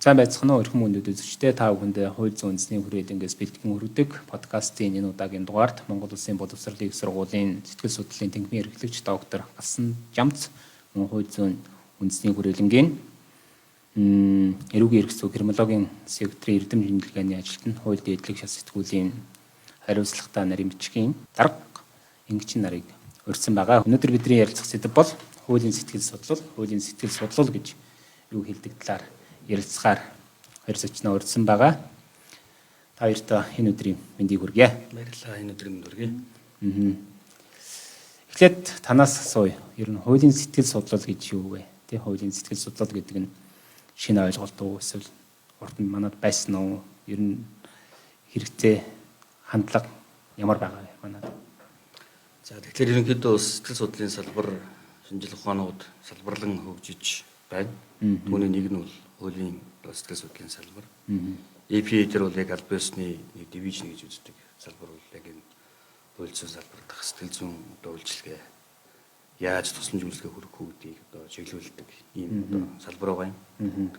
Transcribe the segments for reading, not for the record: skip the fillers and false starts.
Сайн байцгаана уу, эрхэм хүндэт үзэгчдээ, та бүхэндээ хууль зүйн үндэсний хүрээлэнгээс бэлтгэн хүргэдэг подкастын энэ удаагийн дугаард Монгол Улсын Боловсролын их сургуулийн сэтгэл судлалын танхимын эрхлэгч доктор Галсан Жамц, мөн хууль зүйн үндэсний хүрээлэнгийн эрүүгийн эрх зүй криминологийн секторын эрдэм шинжилгээний ажилтан, хууль дээдлэг шат сэтгүүлийн хариуцлагатай нарийн бичгийн дарга Ингэчин нарыг урьдсан байгаа. Өнөөдөр бидний ярилцах сэдэв бол хуулийн сэтгэл судлал, хуулийн сэтгэл судлал гэж юу хэлдэг талаар ярилцахаар хоёр зочноо урьдсан байгаа. Та хоёрт энэ өдрийн мэндийг хүргье. Баярлалаа, энэ өдрийн мэнд хүргье. Эхлээд танаас асууя. Ер нь хуулийн сэтгэл судлал гэж юу вэ? Тэ, хуулийн сэтгэл судлал гэдэг нь шинэ ойлголт уу, эсвэл урд нь манад байсан уу? Ер нь хэрэгцээ, хандлага ямар байгаа вэ манад? За, тэгэхээр ерөнхийдөө сэтгэл судлалын салбар шинжлэх ухаанууд салбарлан хөгжиж байна. Түүний нэг нь бол хуулийн сэтгэл судлалын салбар. APA дээр бол яг аль биесны нэг division гэж үздэг салбар бол яг энэ хууль зүйн салбар дахь сэтгэл зүйн одоо үйлчилгээ яаж тусламж үйлчилгээ хүргэх үү гэдгийг одоо чиглүүлдэг ийм одоо салбар байгаа юм.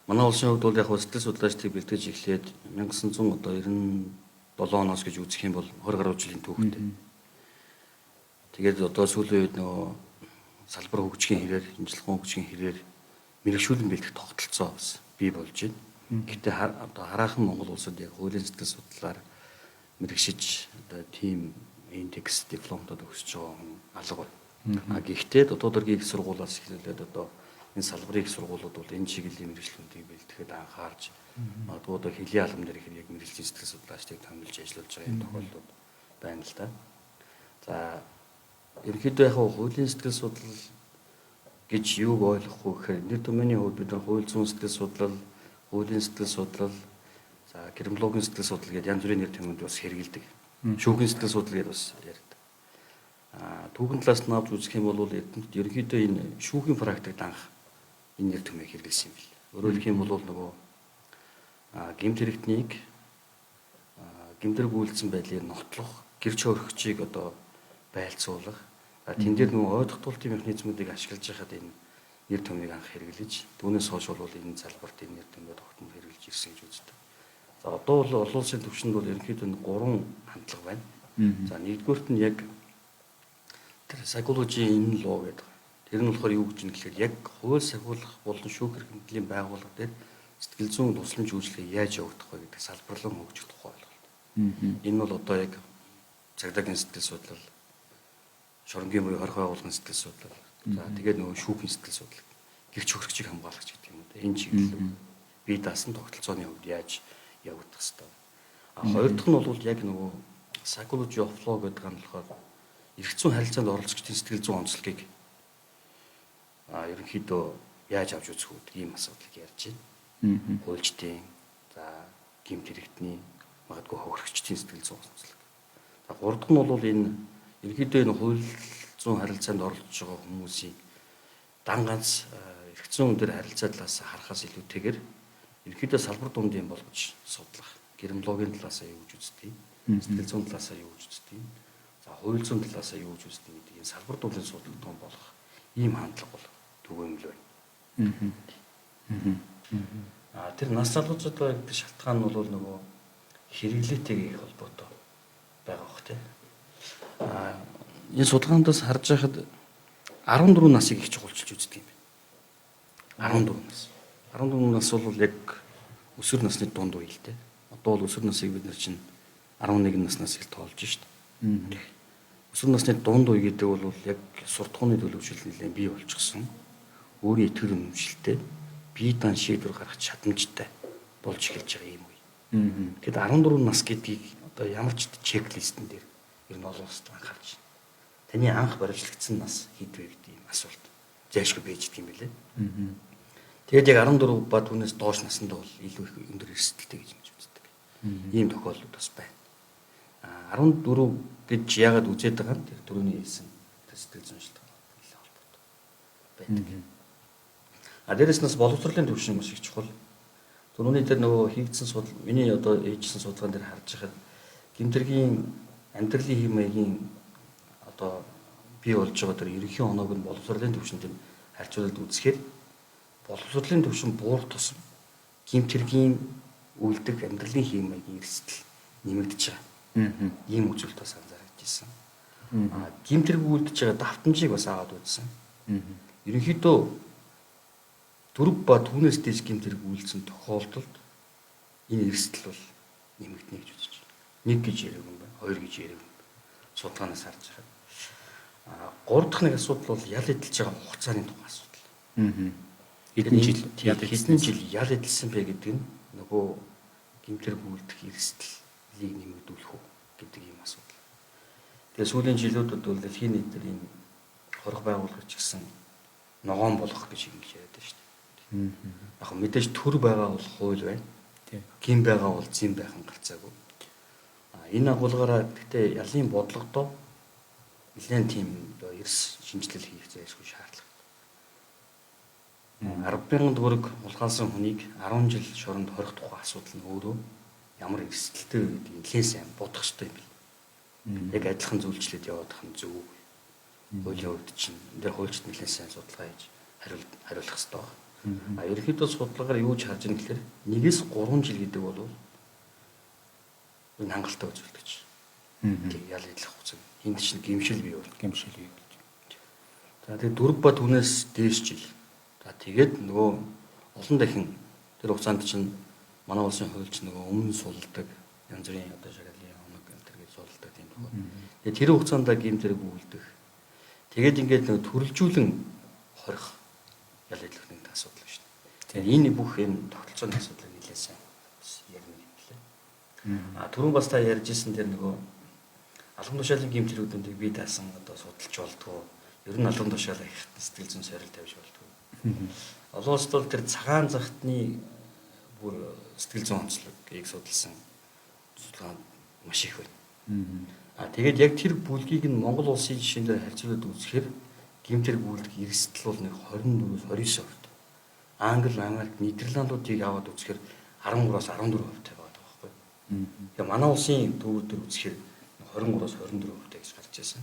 Манай улсын хувьд бол яг сэтгэл судлаачдыг бэлтгэж эхлээд 1997 оноос гэж үзэх юм бол 20 гаруй жилийн түүхтэй. Тэгээд одоо сүүлийн үед нөгөө салбар хөгжихийн хэрээр, шинжлэх ухаан хөгжихийн хэрээр мэргэшүүлэн бэлтгэх тогтолцоо бас бий болж байна. Гэхдээ одоо хараахан Монгол улсад яг хуулийн сэтгэл судлалаар мэргэшиж одоо тийм индекс дипломтод өгсөж байгаа хүн алга байна. А гэхдээ дотоод хэргийн их сургуулиас эхлүүлээд одоо энэ салбарын их сургуулиуд бол энэ чиглэлийн мэргэжлүүдийг бэлтгэхэд анхаарч, магадгүй одоо хөлийн албан дээр ихээр яг мэргэжлийн сэтгэл судлаачдыг томилж ажиллуулж байгаа юм тохиолдлууд байна л да. За, ерөнхийдөө яг хуулийн сэтгэл судлал гэж юуг ойлгох вэ гэхээр нэр түмэний хувьд бид нар хууль зүйн сэтгэл судлал, хуулийн сэтгэл судлал, за криминологийн сэтгэл судлал гэдээ янз бүрийн нэр түмэнд бас хэрэгэлдэг. Шүүхийн сэтгэл судлал гэдээ бас ярьдаг. А түүхэн талаас нь авч үзэх юм бол эрдэмтэд ерөнхийдөө энэ шүүхийн практикт анх энэ нэр түмээг хэрэглэсэн юм бэл. Өөрөөр хэлэх юм бол нөгөө гэмт хэрэгтнийг, гэмтэрэг үйлдсэн байдлыг нотлох, гэрч хөрөгчийг одоо байлцуулах. Тэн дээр нөгөө ойдтуултын механизмуудыг ашиглаж байхад энэ нэр түмнийг анх хэрэглэж, түүнээс хойш бол энэ салбарт энэ нэр түмээ тогтмол хэрэглэж ирсэн гэж үздэг. За, одоо бол олон улсын түвшинд бол ерөнхийдөө гурван хандлага байна. За, нэгдүгээрт нь яг тэр psychology in law гэдэг. Тэр нь болохоор юу гэж юм гэхээр яг хууль сахиулах болон шүүх эрхэмтлийн байгууллага дээр сэтгэл зүйн тусламж үйлчилгээ яаж явагдах вэ гэдэг салбарлан хөгжих тухай ойлголт. Энэ бол одоо яг цагдаагийн сэтгэл судлал, шоронгийн буюу хорих байгууллагын сэтгэл судлал. За, тэгээд нөгөө шүүхийн сэтгэл судлал. Гэрч хөрөгчийг хамгаалах гэдэг юм уу. Энэ чиглэл бие даасан тогтолцооны хувьд яаж явагдах хэвээр. А хоёр дахь нь бол яг нөгөө psychology of law гэдэг нь болохоор эрх зүйн харилцаанд оролцогчдын сэтгэл зүйн онцлогийг ерөнхийдөө яаж авч үзэх үү гэдэг ийм асуудлыг ярьж байна. Хуульчдын, за гэмт хэрэгтний, магадгүй хохирогчдын сэтгэл зүйн онцлог. За, гурав дахь нь бол энэ ерөнхийдөө энэ хууль зүйн харилцаанд оролцож байгаа хүмүүсийг дан ганц эрх зүйн дээр харилцаа талаас харахаас илүүтэйгээр ерөнхийдөө салбар дунд юм болгож судлах. Криминологийн талаас юу гэж үздэг, сэтгэл зүйн талаас юу гэж үздэг, за хууль зүйн талаас юу гэж үздэг гэдэг энэ салбар дундын судлах болох ийм хандлага бол түгээмэл байна. А тэр нас залуучууд гэдэг шалтгаан нь бол нөгөө хэрэглээтэйгээ их холбоотой байгаа бох тийм. А энэ судалгаандаас харж байхад 14 насыг их чухалчилж үздэг юм байна. 14 нас. 14 нас бол яг өсвөр насны дунд үе л дээ. Одоо бол өсвөр насыг бид нар чинь 11 наснаас их тоолж шít. Өсвөр насны дунд үе гэдэг бол яг суртахууны төлөвшөл нэлээд бий болчихсон. Өөрийн итгэл үнэмшилтэй, бие даан шийдвэр гаргах чадамжтай болж эхэлж байгаа юм үе. Тэгэхэд 14 нас гэдгийг одоо ямар ч чеклистэн дээр ер нь олон улсад анхаарч байна. Таны анх баривчлагдсан нас хэд вэ гэдэг ийм асуулт зайлшгүй байж гэх юм бэлээ. Тэгээд яг 14 ба түүнээс доош насанд бол илүү их өндөр эрсдэлтэй гэж мэдж үздэг. Ийм тохиолдлууд бас байна. А 14 гэж яагаад үзээд байгаа нь тэр түрүүний хэлсэн сэтгэл зүйн шалтгаан нэлээд холбоотой байдаг. А дээрэс нь бас боловсролын түвшин маш их чухал. Түрүүний дээр нөгөө хийгдсэн судал, миний одоо хийжсэн судалгаан дээр харж байхад гэмтэргийн амьдралын хэв маягийн одоо бий болж байгаа тэр ерөнхий оноог нь боловсролын түвшинд харьцуулаад үзэхээр боловсролын түвшин буур тусам Гэмт хэргийн үлдэх амьдралын хэв маягийн эрсдэл нэмэгдэж байгаа. Ийм үзүүлэлт бас анзаарч ирсэн. Гэмт хэрэг үлдэж байгаа давтамжийг бас аваад үзсэн. Ерөнхийдөө 4 ба түүнээс дээш гэмт хэрэг үйлдсэн тохиолдолд энэ эрсдэл бол нэмэгдэнэ гэж үзэж байна. 1 гэж яриаг юм байна, 2 гэж яриаг юм байна. Судалгаанаас харж байгаа. 3 дахь нэг асуудал бол ял эдэлж байгаа хугацааны тухай асуудал. Хэдэн жил ял хэдэн жил ял эдэлсэн бэ гэдэг нь нөгөө гэмт хэрэг үйлдэх эрсдлийг нэмэгдүүлэх үү гэдэг ийм асуудал. Тэгээ сүүлийн жилүүдэд бол дэлхийн нийтээр энэ хорих байгууллагч гэсэн ногоон болгох гэж ингэж яриад байна шүү дээ. Яг мэдээж төр байгаа бол хууль байна. Гин байгаа бол зин байх нь гарцаагүй. Энэ агуулгаараа гэхдээ ялын бодлогодоо нэлээд тийм одоо эрс шинжилэл хийх зайлшгүй шаардлага. 10,000 төгрөг хулгайлсан хүнийг 10 жил шоронд хорих тухай асуудал нь өөрөө ямар эрсдэлтэй вэ гэдгийг нэлээд сайн бодох хэрэгтэй юм байна. Яг адилхан зүйлчлээд яваад их нь зөв. Хуулийн хувьд чинь энэ дээр хуульчид нэлээд сайн судалгаа хийж хариулах хэрэгтэй байна. А ерөнхийдөө судалгаагаар юу ч харж байгаа гэхээр 1-ээс 3 жил гэдэг бол энэ хангалттай үзүүлэлт гэж. Тэг ял эдлэх хугацаа. Энд чинь гимшил бий бол гимшил бий болж. За тэгээ 4 ба түүнээс дээш жил. За тэгээд нөгөө олон дахин тэр хугацаанд чинь манай улсын хуульч нөгөө өмнө сулдаг янз бүрийн одоо шагналын оног энэ төр гэж сулдаг тийм тухай. Тэгээд тэр хугацаанд гэмт хэрэг үйлдэх. Тэгээд ингээд нөгөө төрөлжүүлэн хорих ял эдлэх нэг асуудал шүү дээ. Тэгээд энэ бүх юм тогтолцооны асуудлыг нэлээд сайн ярина гэтлээ. А түрүүн бас та ярьж ирсэн тэр нөгөө албан тушаалын гэмт хэргүүдийг би даасан одоо судалж болдгоо. Ер нь албан тушаал их сэтгэл зүйн сорил тавьж болдгоо. Олон улсад бол тэр цагаан захтны бүр сэтгэл зүйн онцлогийг судалсан судалгаа маш их байна. А тэгээд яг тэр бүлгийг нь Монгол улсын жишээн дээр харьцуулаад үзэхээр гэмт хэрэг үйлдэх эрсдэл бол нэг 24-өөс 29%. Англи, Америк, Нидерландуудыг аваад үзэхээр 13-аас 14% байгаа байхгүй. Тэгээ манай улсын төвөр дээр үзэхээр 23-аас 24% гэж гарч ирсэн.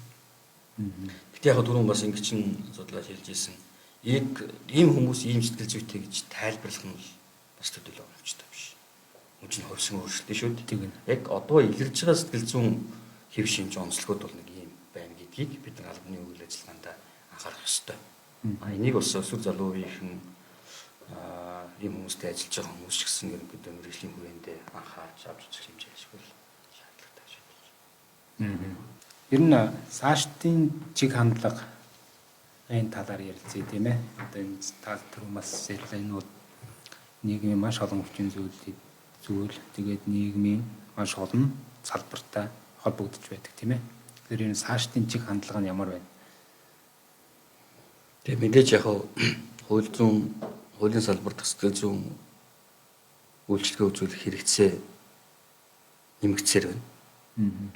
Гэтэ яг түрүүн бас ингэ чин судлаач хэлж ирсэн. Яг ийм хүмүүс ийм сэтгэл зүйтэй гэж тайлбарлах нь бас төдийлөн оновчтой биш. Хүн чинь хувьсан өөрчлөлттэй шүү дээ. Яг одоо илэрж байгаа сэтгэл зүйн хэв шинж онцлогод бол нэг ийм байна гэдгийг бид нар албаны үйл ажиллагаанд анхаарах ёстой. А энийг бас өсвөр залуу үеийнхэн ийм хүмүүстэй ажиллаж байгаа хүмүүс ч гэсэн ерөнхийдөө мэргэжлийн хүрээндээ анхаарч авч үзэх хэмжээ ашиггүй шаардлагатай гэж бодож байна. Ер нь саашдын чиг хандлага энэ талаар ярилцъя тийм ээ. Одоо энэ тал төр бас ярьлаа. Энэ бол нийгмийн маш олон хүчин зүйл тэгээд нийгмийн маш олон салбартай холбогдож байдаг тийм ээ. Тэгэхээр энэ саашдын чиг хандлага нь ямар байна? Тэгээ мэдээж яг хууль зүйн хуулийн салбар дахь сэтгэл зүйн үйлчилгээ үзүүлэх хэрэгцээ нэмэгдсээр байна.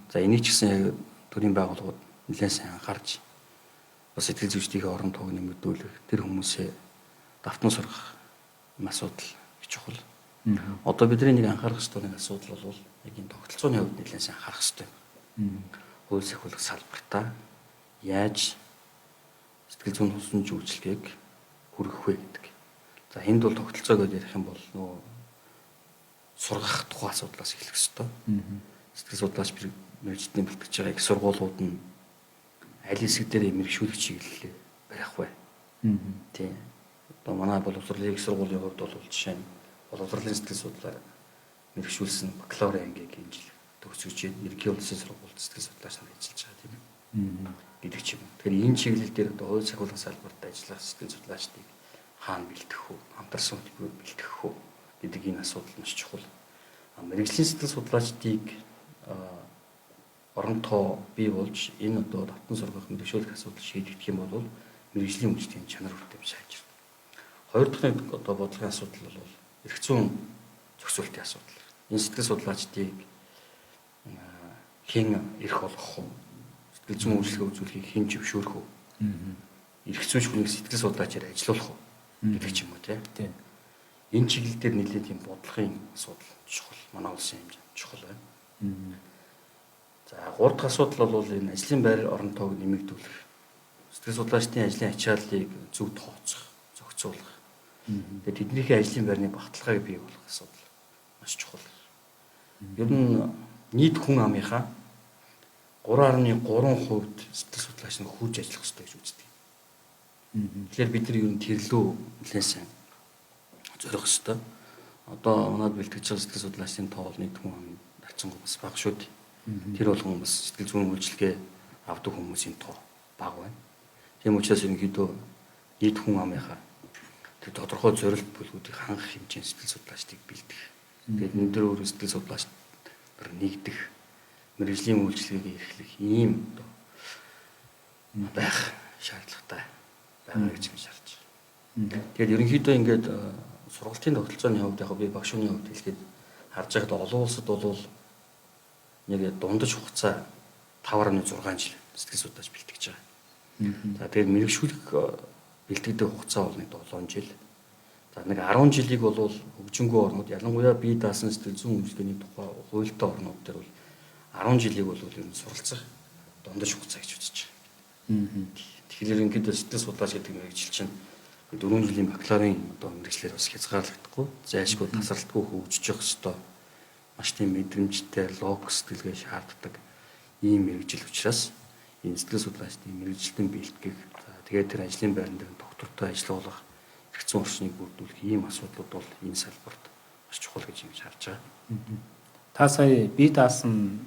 За энийг ч гэсэн яг төрийн байгууллагууд нэлээд сайн анхаарч бас сэтгэл зүйчдийн орон тоог нэмэгдүүлэх тэр хүмүүсээ давтан сургах юм асуудал их чухал. Одоо бидний нэг анхаарах ёстой нэг асуудал бол яг энэ тогтолцооны хувьд нэлээд сайн анхаарах ёстой. Хууль сахиулах салбартаа яаж сэтгэл зүйн тусламж үйлчилгээг хүргэх вэ гэдэг. За энд бол тогтолцоо гэж ярих юм бол нөгөө сургах тухай асуудлаас эхлэх ёстой. Сэтгэл судлаач мэргэжлийн бэлтгэж байгаа их сургуулиуд нь аль хэсэг дээр мэргэшүүлэх чиглэлээ барих вэ? Тийм. Одоо манай боловсролын их сургуулийн хувьд бол жишээ нь боловсролын сэтгэл судлаар мэргэшүүлсэн бакалаврын ангийг энэ жил төгсөж байна. Ерөнхий улсын сургуульд сэтгэл судлаач нар ажиллаж байгаа тийм ээ. Гэдэг ч юм. Тэгэхээр энэ чиглэл дээр одоо хууль сахиулах салбарт ажиллах сэтгэл судлаачдыг хаана бэлтгэх үү? Хамтарсан хөтөлбөрөөр бэлтгэх үү гэдэг энэ асуудал маш чухал. Мэргэжлийн сэтгэл судлаачдыг орон тоо бий болж энэ одоо давтан сургах мэргэшүүлэх асуудал шийдэгдэх юм бол мэргэжлийн үйлчлэгийн чанар хүртэл сайжирна. Хоёр дахь нэг одоо бодлогын асуудал бол эрх зүйн зохицуултын асуудал. Энэ сэтгэл судлаачдыг хэн эрх олгох вэ? Сэтгэл зүйн үйлчилгээ үзүүлэхийг хэн зөвшөөрөх вэ? Эрх зүйч хүнийг сэтгэл судлаачаар ажилуулах уу гэдэг ч юм уу тийм. Энэ чиглэл дээр нэлээд тийм бодлогын асуудал чухал. Манай улсын хэмжээнд чухал байна. За гурав дахь асуудал бол энэ ажлын байр орон тоог нэмэгдүүлэх. Сэтгэл судлаачдын ажлын ачааллыг зөв тооцох, зохицуулах. Тэгээд тэднийхээ ажлын байрны багтлагыг бий болгох асуудал маш чухал. Ер нь нийт хүн амынхаа 3.3% сэтгэл судлаач нь хурж ажиллах ёстой гэж үздэг. Тэгэхээр бид нар ер нь тэрлүү нэлээд сайн зорих ёстой. Одоо манад бэлтгэж байгаа сэтгэл судлаачдын тоо бол нийт хүн амын харьцангуй бас бага шүү дээ. Тэр болгон бас сэтгэл зүйн үйлчилгээ авдаг хүмүүсийн тоо бага байна. Тийм учраас ерөнхийдөө нийт хүн амынхаа тэр тодорхой зорилт бүлгүүдийг хангах хэмжээний сэтгэл судлаачдыг бэлдэх. Тэгээд энэ дээр өөр сэтгэл судлаач нар нэгдэх, мэргэжлийн үйлчилгээг эрхлэх ийм одоо байх шаардлагатай байгаа гэж би харж байна. Тэгээд ерөнхийдөө ингээд сургалтын тогтолцооны хувьд яг би багш хүний хувьд хэлэхэд харж байхад олон улсад бол нэг дундаж хугацаа 5.6 жил сэтгэл судлаач бэлтгэж байгаа. За тэгээд мэрэгшүүлэх бэлтгэдэг хугацаа бол нэг 7 жил. За нэг 10 жилийг бол хөгжингүй орнууд, ялангуяа бие даасан сэтгэл зүйн үйлчилгээний тухай хуультай орнууд дээр бол 10 жилийг бол ер нь суралцах дундаж хугацаа гэж үзэж байгаа. Тэгэхээр ингээд сэтгэл судлаач гэдэг мэргэжил чинь 4 жилийн бакалаврын одоо мэргэжлээр бас хязгаарлагдахгүй, зайлшгүй тасралтгүй хөгжиж явах ёстой. Маш тийм мэдрэмжтэй, логик сэтгэлгээ шаарддаг ийм мэргэжил учраас энэ сэтгэл судлаачдын мэргэжилтэн бэлтгэх, за тэгээд тэр ажлын байран дээр доктортой ажиллуулах, эрх зүйн орчныг бүрдүүлэх ийм асуудлууд бол энэ салбарт маш чухал гэж ингэж харж байгаа. Та сая бие даасан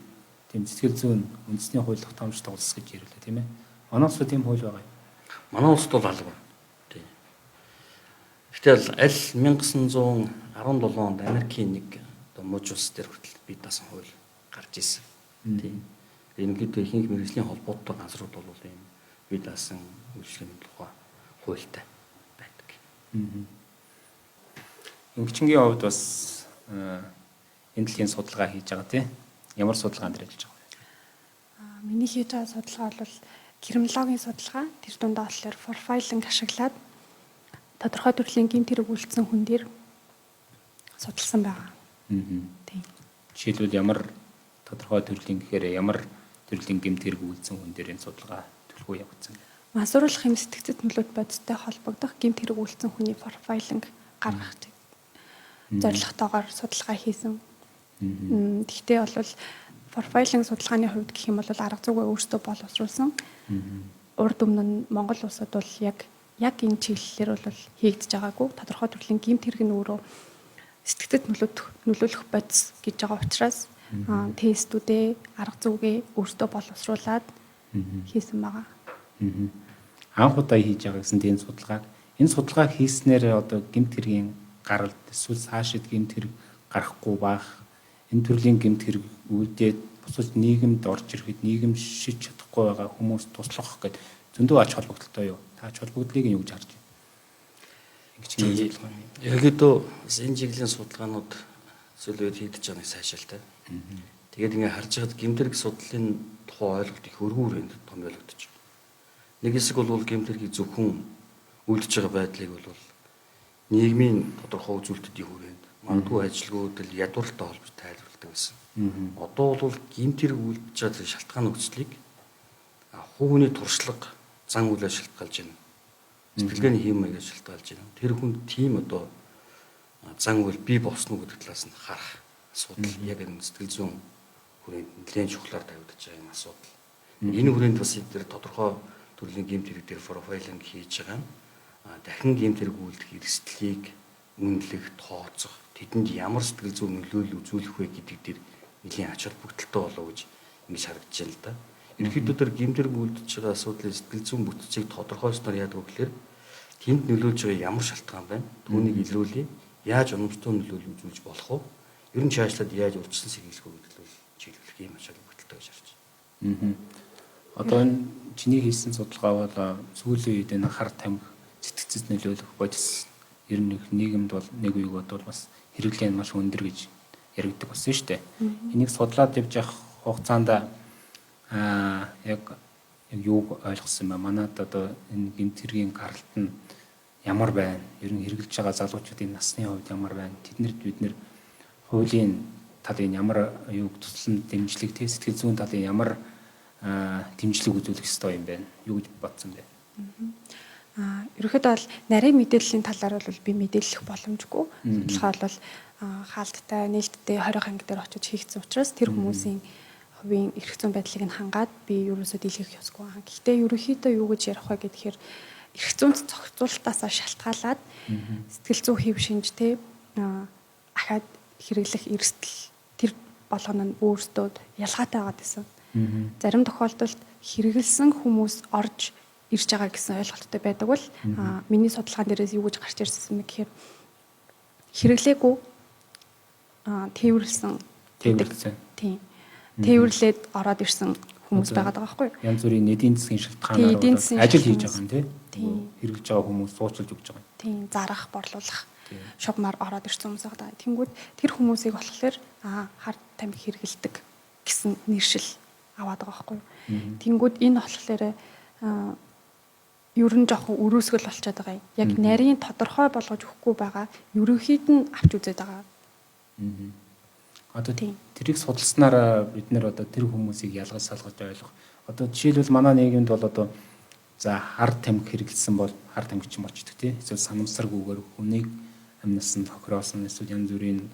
тийм сэтгэл зүйн үндэсний хууль тогтоомжтой улс гэж ярьлаа, тийм ээ? Манай улсад тийм хууль байгаа юм? Манай улсад бол алга. Тийм. Гэтэл аль 1917 онд Америкийн нэг одоо мужи улс дээр хүртэл бие даасан хууль гарч ирсэн. Тийм. Ерөнхийдөө ихэнх мэргэжлийн холбоотой газрууд бол ийм бие даасан үйлчилгээний тухай хуультай байдаг. Ингэчингийн хувьд бас энэ дэлхийн судалгаа хийж байгаа тийм? Ямар судалгаан дээр ажиллаж байгаа вэ? Миний хийж байгаа судалгаа бол криминологийн судалгаа. Тэр дундаа болохоор профайлинг ашиглаад тодорхой төрлийн гэмт хэрэг үйлдсэн хүн дээр судалсан байгаа. Тийм. Жишээлбэл ямар тодорхой төрлийн гэхээр ямар төрлийн гэмт хэрэг үйлдсэн хүн дээр энэ судалгаа төлхөө явагдсан бэ? Мансууруулах юм сэтгцэд нөлөөт бодистой холбогдох гэмт хэрэг үйлдсэн хүний профайлинг гаргах зорилготойгоор судалгаа хийсэн. Гэхдээ бол профайлинг судалгааны хувьд гэх юм бол арга зүгээ өөрсдөө боловсруулсан. Урд өмнө нь Монгол улсад бол яг энэ чиглэлээр бол хийгдэж байгаагүй. Тодорхой төрлийн гэмт хэрэг нь өөрөө сэтгцэд нөлөөлөх бодис гэж байгаа учраас тестүүдээ, арга зүгээ өөрсдөө боловсруулад хийсэн байгаа. Анх удаа хийж байгаа гэсэн тийм судалгааг, энэ судалгааг хийснээр одоо гэмт хэргийн гаралт эсвэл цаашид гэмт хэрэг гарахгүй байх, энэ төрлийн гэмт хэрэг үүдээд бусад нийгэмд орж ирэхэд нийгэм шиж чадахгүй байгаа хүмүүс туслах гэдэг зөндөө ач холбогдолтой юу? Та ач холбогдлыг нь юу гэж харж байна? Ингэчингийн судалгаа. Ерөнхийдөө энэ чиглэлийн судалгаанууд сүүлийн үед хийгдэж байгаа нэг сайшаалтай. Тэгээд ингээ харж байхад гэмт хэрэг судлалын тухай ойлголт их өргүүр энд томьёологдож байна. Нэг хэсэг бол гэмт хэргийг зөвхөн үлдэж байгаа байдлыг бол нийгмийн тодорхой үзүүлэлтүүдийн хүрээнд магадгүй ажилгүйдэл ядуурлалтай холбож тайлбарладаг байсан. Одоо бол гэмт хэрэг үлдэж байгаа тэр шалтгаан нөхцөлийг хүний туршлага, зан үйлээр шалтгаалж байна. Сэтгэлгээний хэм маягаар шалтгаалж байна. Тэр хүн тийм одоо зан үйл бий болсон уу гэдэг талаас нь харах асуудал яг энэ сэтгэл зүйн хүрээнд нэлээд чухлаар тавигдаж байгаа юм асуудал. Энэ хүрээнд бас энэ тодорхой төрлийн гэмт хэрэг дээр профайлинг хийж байгаа нь дахин гэмт хэрэг үйлдэх эрсдлийг үнэлэх, тооцох, тэдэнд ямар сэтгэл зүйн нөлөөлөл үзүүлэх вэ гэдэг дээр нэлийн ач холбогдолтой болов гэж ингэж харагдаж байна л да. Ерөнхийдөө тэр гэмт хэрэг үйлдэж байгаа асуудлын сэтгэл зүйн бүтцийг тодорхойлсноор яадаг вэ гэхээр тэнд нөлөөлж байгаа ямар шалтгаан байна? Түүнийг илрүүлье. Яаж уламжтай нөлөөлөл үзүүлж болох вэ? Ер нь чаашлаад яаж урьдчилан сэргийлэх вэ гэдэг нь чиглүүлэх юм ач холбогдолтой гэж харж байна. Одоо энэ чиний хийсэн судалгаа бол сүүлийн үед энэ хар тамхи сэтгцэд нөлөөлөх бодис ер нь нийгэмд бол нэг үеиг бодвол бас хэрэглээ нь маш өндөр гэж яригддаг болсон шүү дээ. Энийг судлаад явж явах хугацаанд яг юуг ойлгосон бэ? Манад одоо энэ гэмт хэргийн гаралт нь ямар байна? Ер нь хэрэглэж байгаа залуучуудын насны хувьд ямар байна? Тэднэрт бид нэр хуулийн талын ямар юуг туслан дэмжлэг, тэ сэтгэл зүйн талын ямар дэмжлэг үзүүлэх ёстой юм бэ? Юу гэж бодсон бэ? Ерөнхийдөө бол нарийн мэдээллийн талаар бол би мэдээлэх боломжгүй. Судалгаа бол хаалттай, нээлттэй 20 анги дээр очиж хийгдсэн учраас тэр хүмүүсийн хувийн эрх зүйн байдлыг нь хангаад би ерөөсөө дийлгэх ёсгүй. Гэхдээ ерөнхийдөө юу гэж ярих вэ гэхээр эрх зүйн зохицуултаасаа шалтгаалаад сэтгэл зүй хэв шинж те ахаад хэрэглэх эрсдэл тэр болгоно нь өөрсдөө ялгаатай байгаад байсан. Зарим тохиолдолд хэрэгэлсэн хүмүүс орж ирж байгаа гэсэн ойлголттой байдаг бол миний судалгаан дээрээс юу гэж гарч ирсэн бэ гэхээр хэрэглээгүй тээвэрлсэн. Тийм. Тээвэрлээд ороод ирсэн хүмүүс байгаад байгаа байхгүй юу? Янз бүрийн эдийн засгийн шалтгаанаар ажил хийж байгаа юм тий. Хэрэглэж байгаа хүмүүс суучлж өгч байгаа юм. Тийм, зарах, борлуулах шугамар ороод ирсэн хүмүүс байгаа. Тэнгүүд тэр хүмүүсийг болохоор хар тамхи хэрэглэдэг гэсэн нэршил аваад байгаа байхгүй юу? Тэнгүүд энэ болохоор ер нь жоохон өрөөсгөл болчиход байгаа юм. Яг нарийн тодорхой болгож өгөхгүй байгаа. Ерөнхийд нь авч үзээд байгаа. Одоо тэрийг судалснараа бид нэр одоо тэр хүмүүсийг ялгаж салгаж ойлгох. Одоо жишээлбэл манай нийгэмд бол одоо за хар тамхи хэрэглэсэн бол хар тамхичин болчдөг тий. Эсвэл санамсаргүйгээр хүнийг амнасан тохиросон эсвэл янз бүрийн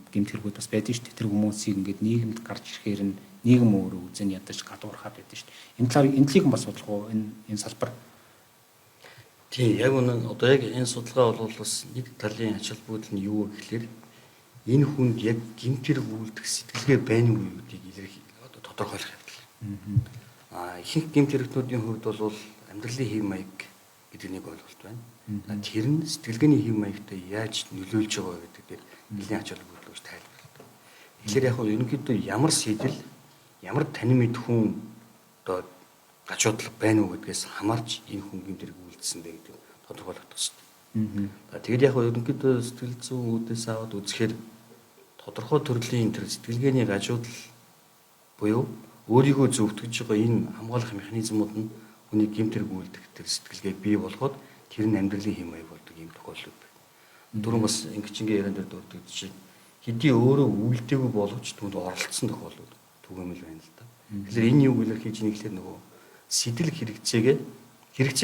гэмт хэрэгүүд бас байдаг шүү дээ. Тэр хүмүүсийг ингээд нийгэмд гарч ирэхээр нь нийгэм өөрөө үзэн ядаж гадуурхаад байдаг шүү дээ. Энэ талаар энэ талыг бас судлах уу энэ салбар? Тийм, яг үнэн одоо яг энэ судалгаа бол бас нэг талын ач холбогдол нь юу вэ гэхлээр энэ хүнд яг гэмт хэрэг үйлдэх сэтгэлгээ байна уу гэдгийг илэрх одоо тодорхойлох явдал. Ихэнх гэмт хэрэгтнүүдийн хувьд бол амьдралын хэв маяг гэдэг нэг ойлголт байна. Тэр нь сэтгэлгээний хэв маягтай яаж нөлөөлж байгаа вэ гэдэг дээр нэлийн ач холбогдол өгч тайлбарладаг. Тэгэхээр яг нь ерөнхийдөө ямар сэдэл, ямар танин мэд хүн одоо гачуудлага байна уу гэдгээс хамаарч энэ хүн гэмт хэрэг үйлдсэн бэ гэдэг тодорхойлогдох хэрэгтэй. Тэгээд яг нь ерөнхийдөө сэтгэл зүйн үүднээс аваад үзэхээр тодорхой төрлийн тэр сэтгэлгээний гажуудал буюу өөрийгөө зөвтгөж байгаа энэ хамгаалах механизмууд нь хүний гэмт хэрэг үйлдэх тэр сэтгэлгээг бий болгоод тэр нь амьдралын хэм маяг болдог ийм тохиолдол байна. Түрүүн бас ингэчингийн яриан дээр дурддаг жишээ хэдий өөрөө үйлдээгүй боловч түүнд оролцсон тохиолдол түгээмэл байна л да. Тэгэхээр энэ юу илэрхийлж байгаа гэхлээр нөгөө сэтэл хэрэгцээгээ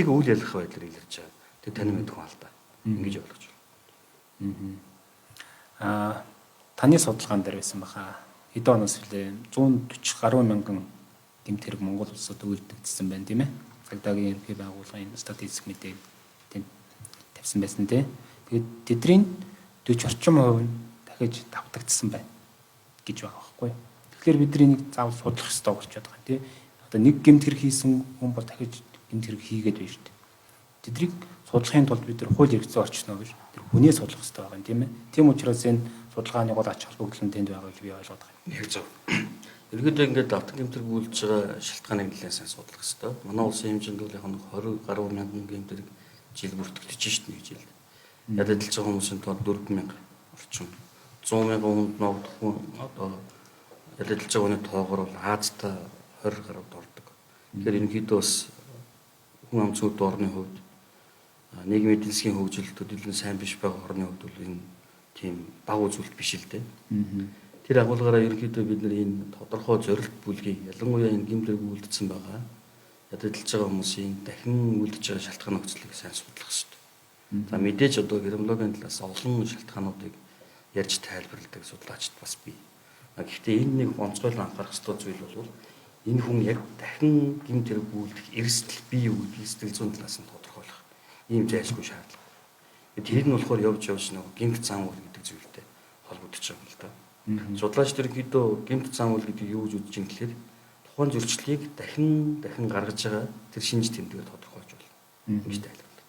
үйл ялгах байдлаар илэрч байгаа. Тэр танин мэдэх хүн алдаа. Ингэж ойлгож байна. Таны судалгаан дээр байсан баха. Хэдэн оноос хэлээ 140 гаруй мянган гэмт хэрэг Монгол улсад үйлдэгдсэн байна тийм ээ. Цагдаагийн ерөнхий байгууллагын статистик мэдээ тэнд тавьсан байсан тийм. Тэгээд тэдний 40 орчим хувь нь дахиж давтагдсан байна гэж байгаа байхгүй. Тэгэхээр бидний нэг заавал судлах ёстой болчиход байгаа тийм. Одоо нэг гэмт хэрэг хийсэн хүн бол дахиж гэмт хэрэг хийгээд байна шүү дээ. Тэднийг судлахын тулд бид нар хууль эрх зүйн орчноо гэж тэр хүнээ судлах ёстой байгаа юм тийм ээ. Тийм учраас энэ судалгааны гол ач холбогдол нь тэнд байгаа гэж би ойлгоод байгаа юм. Яг зөв. Ерөнхийдөө ингээд давтан гэмт хэрэг үйлдэж байгаа шалтгааныг нэлээд сайн судлах ёстой. Манай улсын хэмжээнд бол яг 20 гаруй мянган гэмт хэрэг жил бүртгэгдэж шít нэг жил. Ядаж байгаа хүмүүсийн тоо 4000 орчим. 100 мянган хүнд ногдох хүн одоо ядаж байгаа хүний тоогоор бол Азидаа 20 гаруйд ордог. Тэгэхээр ерөнхийдөө бас хүн ам зүйд орны хувьд нийгмийн эдийн засгийн хөгжил төдийлөн сайн биш байгаа орны хувьд бол энэ тийм бага үзүүлэлт биш л дээ. Тэр агуулгаараа ерөнхийдөө бид нар энэ тодорхой зорилт бүлгийг ялангуяа энэ гэмт хэрэг үйлдсэн байгаа ядаж байгаа хүмүүсийн дахин үйлдэж байгаа шалтгаан нөхцөлийг сайн судлах хэрэгтэй. За мэдээж одоо криминологийн талаас олон шалтгаануудыг ярьж тайлбарладаг судлаачид бас бий. Гэхдээ энэ нэг онцгойлон анхаарах ёстой зүйл бол энэ хүн яг дахин гэмт хэрэг үйлдэх эрсдэл бий юу гэдгийг сэтгэл зүйн талаас нь тодорхойлох ийм зайлшгүй шаардлага. Тэр нь болохоор явж нөгөө гэмт зан үйл гэдэг зүйлтэй холбогдож байгаа юм л да. Судлаач ерөнхийдөө гэмт зан үйл гэдэг юу гэж үзэж байгаа гэхээр тухайн зөрчлийг дахин гаргаж байгаа тэр шинж тэмдгээр тодорхойлж болно. Ингэж тайлбарлана.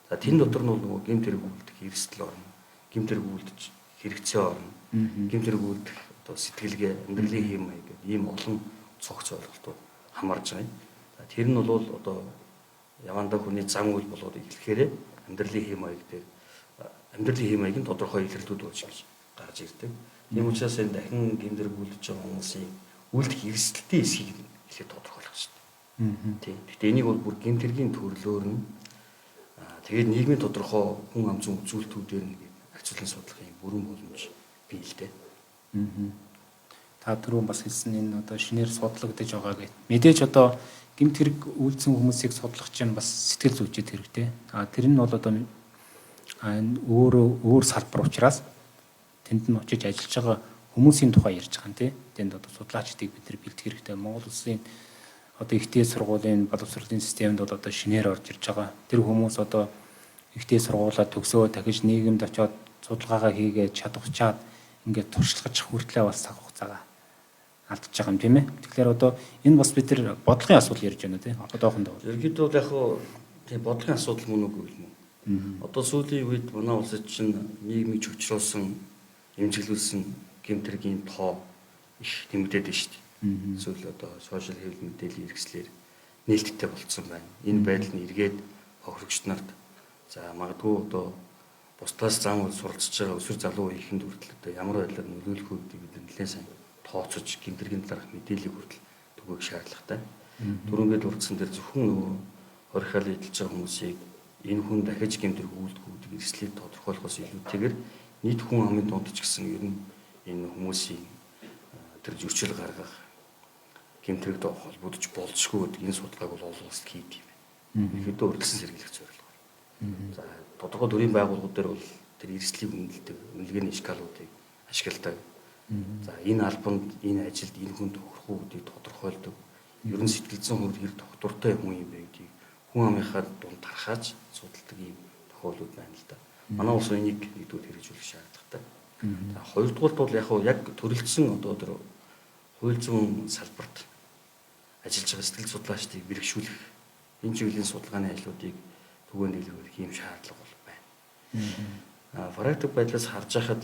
За тэн дотор нь бол нөгөө гэмт хэрэг үйлдэх эрсдэл орно. Гэмт хэрэг үйлдэж хэрэгцээ орно. Гэмт хэрэг үйлдэх одоо сэтгэлгээ, амьдралын хэм маяг гэдэг ийм олон цогц ойлголтууд хамаарж байгаа юм. За тэр нь бол одоо явандаа хүний зан үйл болоод эхлэхээр амьдралын хэм маяг дээр амьдралын хэм маяг нь тодорхой илэрлүүд болж гэж гарч ирдэг. Тийм учраас энэ дахин гэмт хэрэг үйлдэж байгаа хүмүүсийн үйлдэх эрсдэлтэй эсхийг эхлээд тодорхойлох хэрэгтэй. Тийм. Гэхдээ энийг бол бүр гэмт хэргийн төрлөөр нь тэгээд нийгмийн тодорхой хүн ам зүйн үзүүлэлтүүдээр нь харьцуулан судлах юм бүрэн боломж бий л дээ. Та түрүүн бас хэлсэн энэ одоо шинээр судлагдаж байгаа гэх. Мэдээж одоо Гэмт хэрэг үйлдсэн хүмүүсийг судлах чинь бас сэтгэл зүйчид хэрэгтэй. А тэр нь бол одоо өөрөө өөр салбар учраас тэнд нь очиж ажиллаж байгаа хүмүүсийн тухай ярьж байгаа юм тий. Тэнд одоо судлаачдыг бид нар бэлтгэх хэрэгтэй. Монгол улсын одоо их дээд сургуулийн боловсролын системд бол одоо шинээр орж ирж байгаа. Тэр хүмүүс одоо их дээд сургуулаа төгсөө дахиж нийгэмд очиод судалгаагаа хийгээд чадварчаад ингээд туршлагаж хүртлээ бас цаг хугацаагаа алдчихж байгаа юм тийм ээ. Тэгэхээр одоо энэ бас бид нар бодлогын асуудал ярьж байна тийм одоохондоо. Ерөнхийдөө бол яг хуу тийм бодлогын асуудал мөн үгүй юм уу? Одоо сүүлийн үед манай улсад чинь нийгмийг чөчрөөсөн, эмзэглүүлсэн гэмт хэргийн тоо их нэмэгдээд байна шүү дээ. Сүүл одоо сошиал хэвлэл мэдээллийн хэрэгслэр нээлттэй болцсон байна. Энэ байдал нь эргээд хохирогч нарт за магадгүй одоо бусдаас зам суралцж байгаа өсвөр залуу үеийнхэнд хүртэл одоо ямар байдлаар нөлөөлөх вэ гэдгийг бид нэлээд сайн тооцож гэмт хэргийн талаарх мэдээллийг хүртэл түгээх шаардлагатай. Түрүүнгээ дурдсан дээр зөвхөн нөгөө хорихаал эдэлж байгаа хүмүүсийг энэ хүн дахиж гэмт хэрэг үйлдэх үү гэдэг эрсдлийг тодорхойлохоос илүүтэйгээр нийт хүн амын дунд ч гэсэн ер нь энэ хүмүүсийн тэр зөрчил гаргах гэмт хэрэгтэй холбогдож болзошгүй гэдэг энэ судалгааг бол олон улсад хийдэг юм байна. Ерөнхийдөө урьдчилан сэргийлэх зорилгоор. За тодорхой төрийн байгууллагууд дээр бол тэр эрсдлийг үнэлдэг, үнэлгээний шкалуудыг ашигладаг. За энэ албанд, энэ ажилд энэ хүн тохирох уу гэдгийг тодорхойлдог. Ер нь сэтгэл зүйн хувьд хэр тогтвортой хүн юм бэ гэдгийг хүн амынхаа дунд тархааж судалдаг ийм тохиолдлууд байна л да. Манай улс энийг нэгдүгээр хэрэгжүүлэх шаардлагатай. За хоёрдугаарт бол яг яг төрөлдсөн одоо тэр хууль зүйн салбарт ажиллаж байгаа сэтгэл судлаачдыг бэрхшүүлэх энэ чиглэлийн судалгааны ажлуудыг түгээн дэлгэрүүлэх ийм шаардлага бол байна. Практик байдлаас харж байхад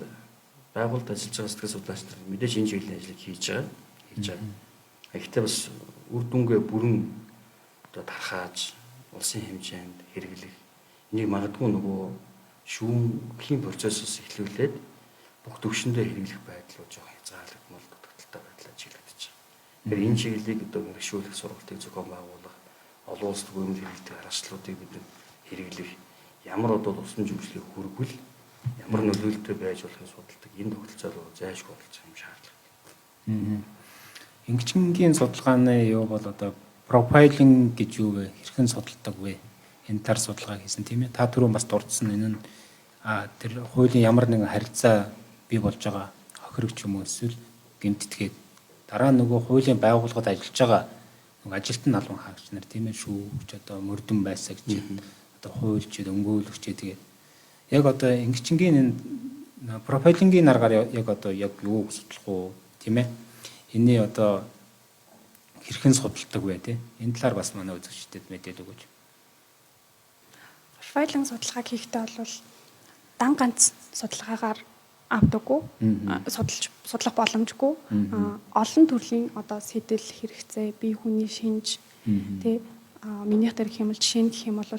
байгууллагад ажиллаж байгаа сэтгэл судлаач нар мэдээж энэ чиглэлийн ажлыг хийж байгаа. Гэхдээ бас үр дүнгээ бүрэн одоо тархааж улсын хэмжээнд хэрэглэх энийг магадгүй нөгөө шүүхийн процессоос эхлүүлээд бүх төвшөндөө хэрэглэх байдал бол жоохон хязгаарлагдмал дутагдaltaй байдлаар чиглэгдэж байгаа. Тэгэхээр энэ чиглэлийг одоо бэрхшүүлэх сургалтыг зохион байгуулах, олон улс түгээмэл хэрэглэдэг аргачлалуудыг бид хэрэглэх, ямар одоо тусламж үйлчлэгийг хүргвэл ямар нөлөөлөлтөй байж болохыг судалдаг энэ тогтолцоо руу зайлшгүй оролцох юм шаардлагатай. Ингэчингийн судалгааны юу бол одоо profiling гэж юу вэ? Хэрхэн судалдаг вэ? Энэ тар судалгаа хийсэн тийм ээ. Та түрүүн бас дурдсан энэ нь тэр хуулийн ямар нэгэн харилцаа бий болж байгаа хохирогч юм уу эсвэл гэмтэтгээд дараа нь нөгөө хуулийн байгууллагад ажиллаж байгаа нөгөө ажилтан албан хаагч нар тийм ээ шүүгч одоо мөрдөн байсагч одоо хуульчид өмгөөлөгч тэгээд яг одоо ингэчингийн энэ profiling ийн аргаар яг одоо яг юу судлах уу тийм ээ энэний одоо хэрхэн судалдаг вэ тийм энэ талаар бас манай үзэгчдэд мэдээлэл өгөөч. Profiling судалгааг хийхдээ бол дан ганц судалгаагаар авдаггүй, судлах боломжгүй. Олон төрлийн одоо сэтэл хэрэгцээ, бие хүний шинж тий минийх дээр гэх юм бол жишээ нь гэх юм бол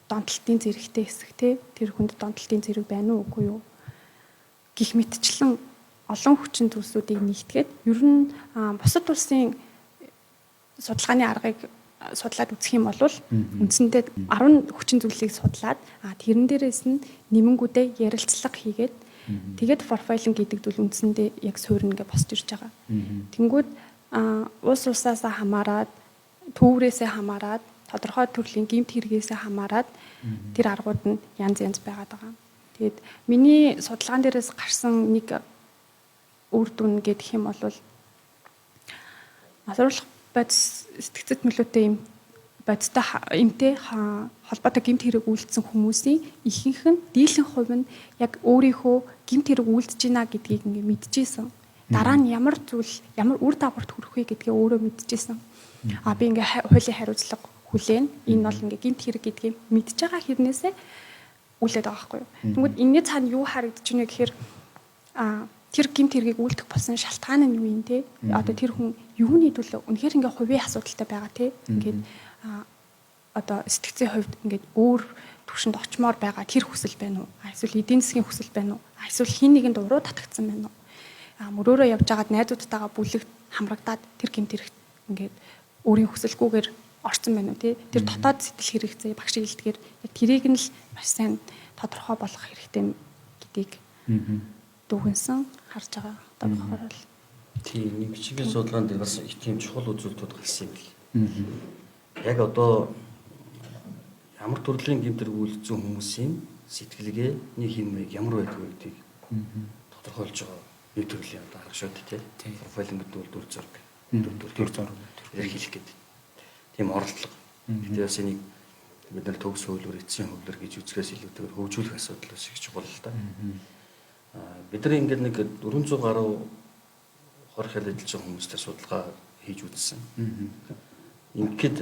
донтолтын зэрэгтэй хэсэг тий тэр хүнд донтолтын зэрэг байна уу үгүй юу гэх мэтчлэн олон хүчин зүйлсүүдийг нэгтгээд ер нь бусад улсын судалгааны аргыг судлаад үзэх юм бол үндсэндээ 10 хүчин зүйлийг судлаад тэрэн дээрээс нь нэмэнгүүдээ ярилцлага хийгээд тэгээд profiling гэдэг зүйл үндсэндээ яг суурна гэж босч ирж байгаа. Тэнгүүд улс улсаасаа хамаарат, төврээсээ хамаарат, тодорхой төрлийн гэмт хэрэгээсээ хамаарат тэр аргууд нь янз янз байгаад байгаа. Тэгээд миний судалгаан дээрээс гарсан нэг үр дүн гэх юм бол мазуурлах бодис сэтгцэд нөлөөтэй юм бодистой эмтэй холбоотой гэмт хэрэг үйлдсэн хүмүүсийн ихэнх нь дийлэн хувь нь яг өөрийнхөө гэмт хэрэг үйлдэж байна гэдгийг ингээ мэдчихсэн. Дараа нь ямар зүйл ямар үр дагаварт хүрэх вэ гэдгээ өөрөө мэдчихсэн. Би ингээ хуулийн хариуцлага хүлээн. Энэ бол ингээ гэмт хэрэг гэдгийг мэдж байгаа хэрнээсээ үлээд байгаа байхгүй юу. Тэнгүүд энэний цаана юу харагдаж байна гэхээр тэр гэмт хэргийг үйлдэх болсон шалтгаан нь юу юм те? Одоо тэр хүн юуны төлөө үнэхээр ингээ хувийн асуудалтай байгаа те? Ингээд одоо сэтгцийн хувьд ингээд өөр түвшинд очимоор байгаа тэр хүсэл байна уу? Эсвэл эдийн засгийн хүсэл байна уу? Эсвэл хин нэгэнд уруу татагдсан байна уу? Мөрөөрөө явж байгаад найзуудтайгаа бүлэгт хамрагдаад тэр гэмт хэрэгт ингээд өөрийн хүсэлгүйгээр орсон байна уу те? Тэр дотоод сэтгэл хэрэгцээ багш хэлдгээр яг тэрийг нь л маш сайн тодорхой болгох хэрэгтэй гэдгийг дүгнсэн харж байгаа. Одоо болохоор бол тийм нэг чиглэл судалгаан дээр бас их тийм чухал үзүүлэлтүүд гарсан юм бэл. Яг одоо ямар төрлийн гэмт хэрэг үйлдсэн хүмүүсийн сэтгэлгээний хэм маяг ямар байдаг вэ гэдгийг тодорхойлж байгаа нэг төрлийн одоо арга шүү дээ, тийм. Profiling гэдэг бол дүр зураг. Дүр зураг илэрхийлэх гэдэг. Тийм оролдлого. Гэтэ бас энийг бид нар төгс хуулиур, эцсийн хуулиур гэж үзэхээс илүүтэйгээр хөгжүүлэх асуудал бас их чухал л да. Бид нар ингээд нэг 400 гаруй 20 хэл эдэлж байгаа хүмүүстэй судалгаа хийж үзсэн. Ингээд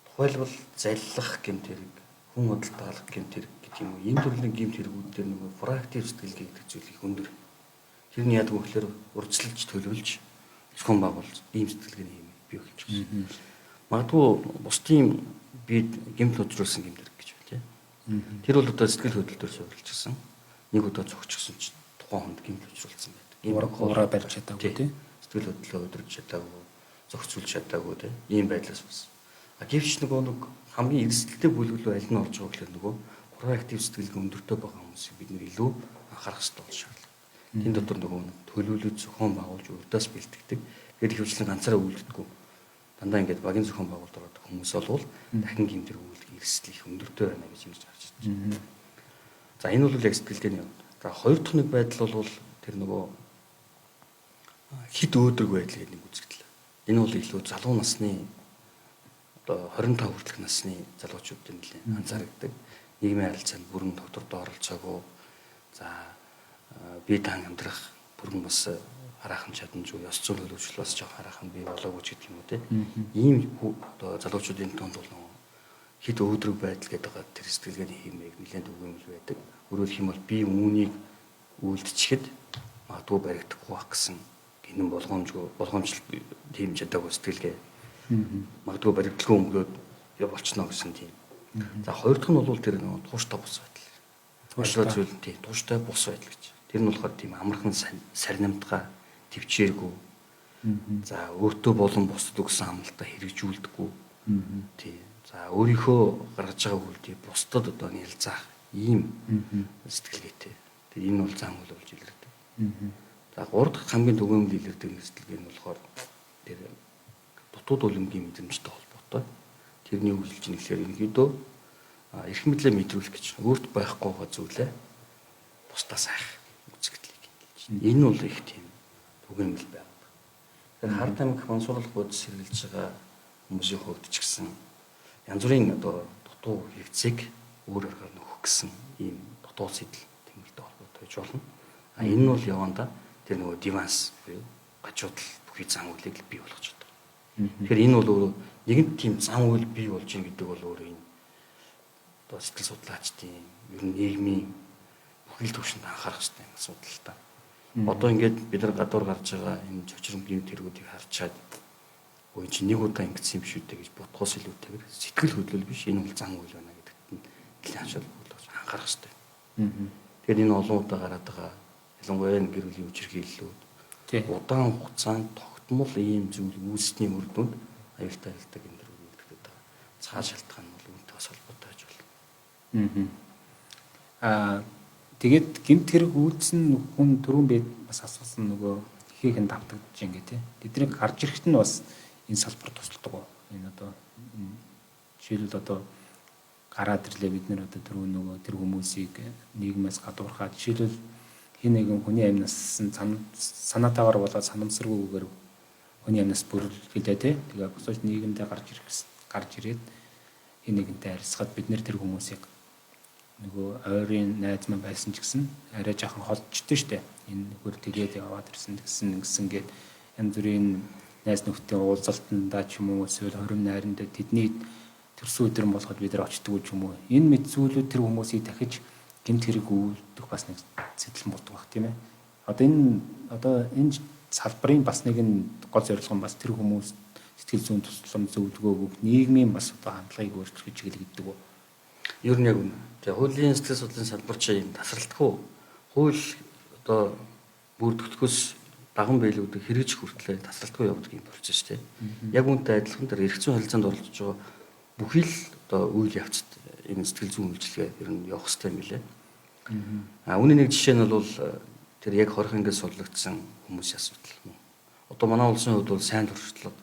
тухайлбал заллах гэмт хэрэг, хүн худалдаалах гэмт хэрэг гэдэг юм уу. Энэ төрлийн гэмт хэрэгүүд дээр нөгөө проактив сэтгэлгээ гэдэг зүйл их өндөр. Тэр нь яадаг вэ гэхээр урьдчилж төлөвлөж зохион байгуулж ийм сэтгэлгээний юм бий болж байгаа. Магадгүй бусдын бид гэмт учруулсан гэмт хэрэг гэж байна тийм. Тэр бол одоо сэтгэл хөдлөлтөөр суурилчихсан. Нэг удаа зогсчихсон чинь тухайн хүнд гэмт учруулсан байдаг. Ураа барьж чадаагүй тийм. Сэтгэл хөдлөлөө удирдах чадаагүй, зохицуулж чадаагүй тийм. Ийм байдлаас бас. А гэвч нөгөө нэг хамгийн эрсдэлтэй бүлэглүү аль нь орж байгаа гэхээр нөгөө проактив сэтгэлгээ өндөртэй байгаа хүмүүсийг бид нэр илүү анхаарах хэрэгтэй болж шаардлага. Тэн дотор нөгөө төлөвлөж зохион байгуулж урдаас бэлтгэдэг. Тэгээд ихэвчлэн ганцаараа үйлддэггүй. Дандаа ингээд багийн зохион байгуулалт ороод хүмүүс болвол дахин гэмт хэрэг үйлдэх эрсдэл их өндөртэй байна гэж ингэж харж байна. За энэ бол яг сэтгэлгээний юм. За хоёр дахь нэг байдал бол тэр нөгөө хит өөдрөг байдал гэдэг нэг үзэгдэл. Энэ бол илүү залуу насны одоо 25 хүртэлх насны залуучуудын нэлээд анзаардаг. Нийгмийн харилцаанд бүрэн тогтвортой оролцоогүй. За бие даан амьдрах бүрэн бас хараахан чадамжгүй, ёс зүйн төлөвшөл бас жоох хараахан бий болоогүй ч гэдэг юм уу те. Ийм одоо залуучуудын тунд бол хит өөдрөг байдал гэдэг байгаа тэр сэтгэлгээний хэмээг нэлээд түгээмэл байдаг. Өөрөөр хэлэх юм бол би үүнийг үйлдчихэд магадгүй баригдахгүй байх гэсэн гинэн болгоомжгүй болгоомжлол тийм чадаагүй сэтгэлгээ. Магадгүй баригдalгүй өнгөрөөд болчихно гэсэн тийм. За хоёр дахь нь бол тэр нөгөө тууштай бус байдал. Тууштай зүйл тийм тууштай бус байдал гэж. Тэр нь болохоор тийм амархан сарнимтгай, төвчээргүй. За өөртөө болон бусдад өгсөн амлалтаа хэрэгжүүлдэггүй. Тийм. За өөрийнхөө гаргаж байгаа үйлдэл бусдад одоо нялзаах ийм сэтгэлгээтэй. Тэгээ энэ бол зан үйл болж илэрдэг. За гурав дахь хамгийн түгээмэл илэрдэг сэтгэлгээ нь болохоор тэр дутууд үлэмгийн мэдрэмжтэй холбоотой. Тэрний үг хэлж нэхлээр ерөнхийдөө эрх мэдлээ мэдрүүлэх гэж өөрт байхгүй байгаа зүйлээ бусдаас хайх үзэгдлийг хэлж. Энэ бол их тийм түгээмэл байна. Тэгэхээр хар тамхи мансууруулах бодис хэрэглэж байгаа хүмүүсийн хувьд ч гэсэн янз бүрийн одоо дутуу хэрэгцээг өөр аргаар нөхөх гэсэн ийм дутуу сэтэл тэмгэлтэй холбоотой байж болно. А энэ нь бол явандаа тэр нөгөө диванс буюу гажуудал бүхий зан үйлийг л бий болгож байгаа. Тэгэхээр энэ бол өөрөө нэгэнт тийм зан үйл бий болж ийн гэдэг бол өөрөө энэ одоо сэтгэл судлаачдын ер нь нийгмийн бүхий л төвшөнд анхаарах хэрэгтэй юм асуудал л та. Одоо ингээд бид нар гадуур гарч байгаа энэ чочрон гэмт хэрэгүүдийг харчаад өө чи нэг удаа ингэсэн юм шүү дээ гэж бодхоос илүүтэйгээр сэтгэл хөдлөл биш энэ бол зан үйл байна гэдэгт нь нэлээд анхаарал болгож анхаарах хэрэгтэй. Тэгэхээр энэ олон удаа гараад байгаа ялангуяа энэ гэр бүлийн хүчирхийллүүд удаан хугацаанд тогтмол ийм зүйл үүсний үр дүнд аюултай аюултай гэмт хэрэг үүсдэг байгаа. Цаа шалтгаан нь бол үүнтэй бас холбоотой байж болно. Тэгээд гэмт хэрэг үйлдсэн хүн түрүүн би бас асуусан нөгөө ихээхэн давтагдж ингээ тий. Тэднийг гарч ирэхэд нь бас энэ салбар тусалдаг. Энэ одоо жишээлбэл одоо гараад ирлээ бид нэр одоо түрүүн нөгөө тэр хүмүүсийг нийгмээс гадуурхаад жишээлбэл хин нэгэн хүний амнаас санаатаагаар болоод санамсаргүйгээр хүний амнаас бүрлгэлээ тий. Тэгээ босож нийгэмдээ гарч ирээд хин нэгэнтэй харьцахад бид нэр тэр хүмүүсийг нөгөө ойрын найз маань байсан ч гэсэн арай жаахан холдчихдээ штэ. Энэ нөхөр тэгээд яваад ирсэн гэсэн ингэсэн гээд янз бүрийн найз нөхдийн уулзалтандаа ч юм уу эсвэл хорим найрандаа тэдний төрсөн өдөр нь болоход бид нар очтгүй ч юм уу. Энэ мэд зүйлүүд тэр хүмүүсийг дахиж гэмт хэрэг үйлдэх бас нэг сэтэл болдог байх тийм ээ. Одоо энэ салбарын бас нэг нь гол зорилго нь бас тэр хүмүүс сэтгэл зүйн тусламж зөвлөгөө өгөх нийгмийн бас одоо хандлагыг өөрчлөх чиглэл гэдэг үү. Ер нь яг үнэ. Тэгээ хуулийн сэтгэл судлалын салбар чинь юм тасралтгүй. Хууль одоо бүрдэгдэхөөс даган биелүүдийг хэрэгжих хүртлээр тасралтгүй явдаг юм процесс тийм. Яг үүнтэй адилхан тэр эрх зүйн харилцаанд оролцож байгаа бүхий л одоо үйл явцад энэ сэтгэл зүйн үйлчилгээ ер нь явах хэрэгтэй юм билээ. А үүний нэг жишээ нь бол тэр яг 20 ангид судлагдсан хүмүүсийн асуудал. Одоо манай улсын хувьд бол сайн туршлага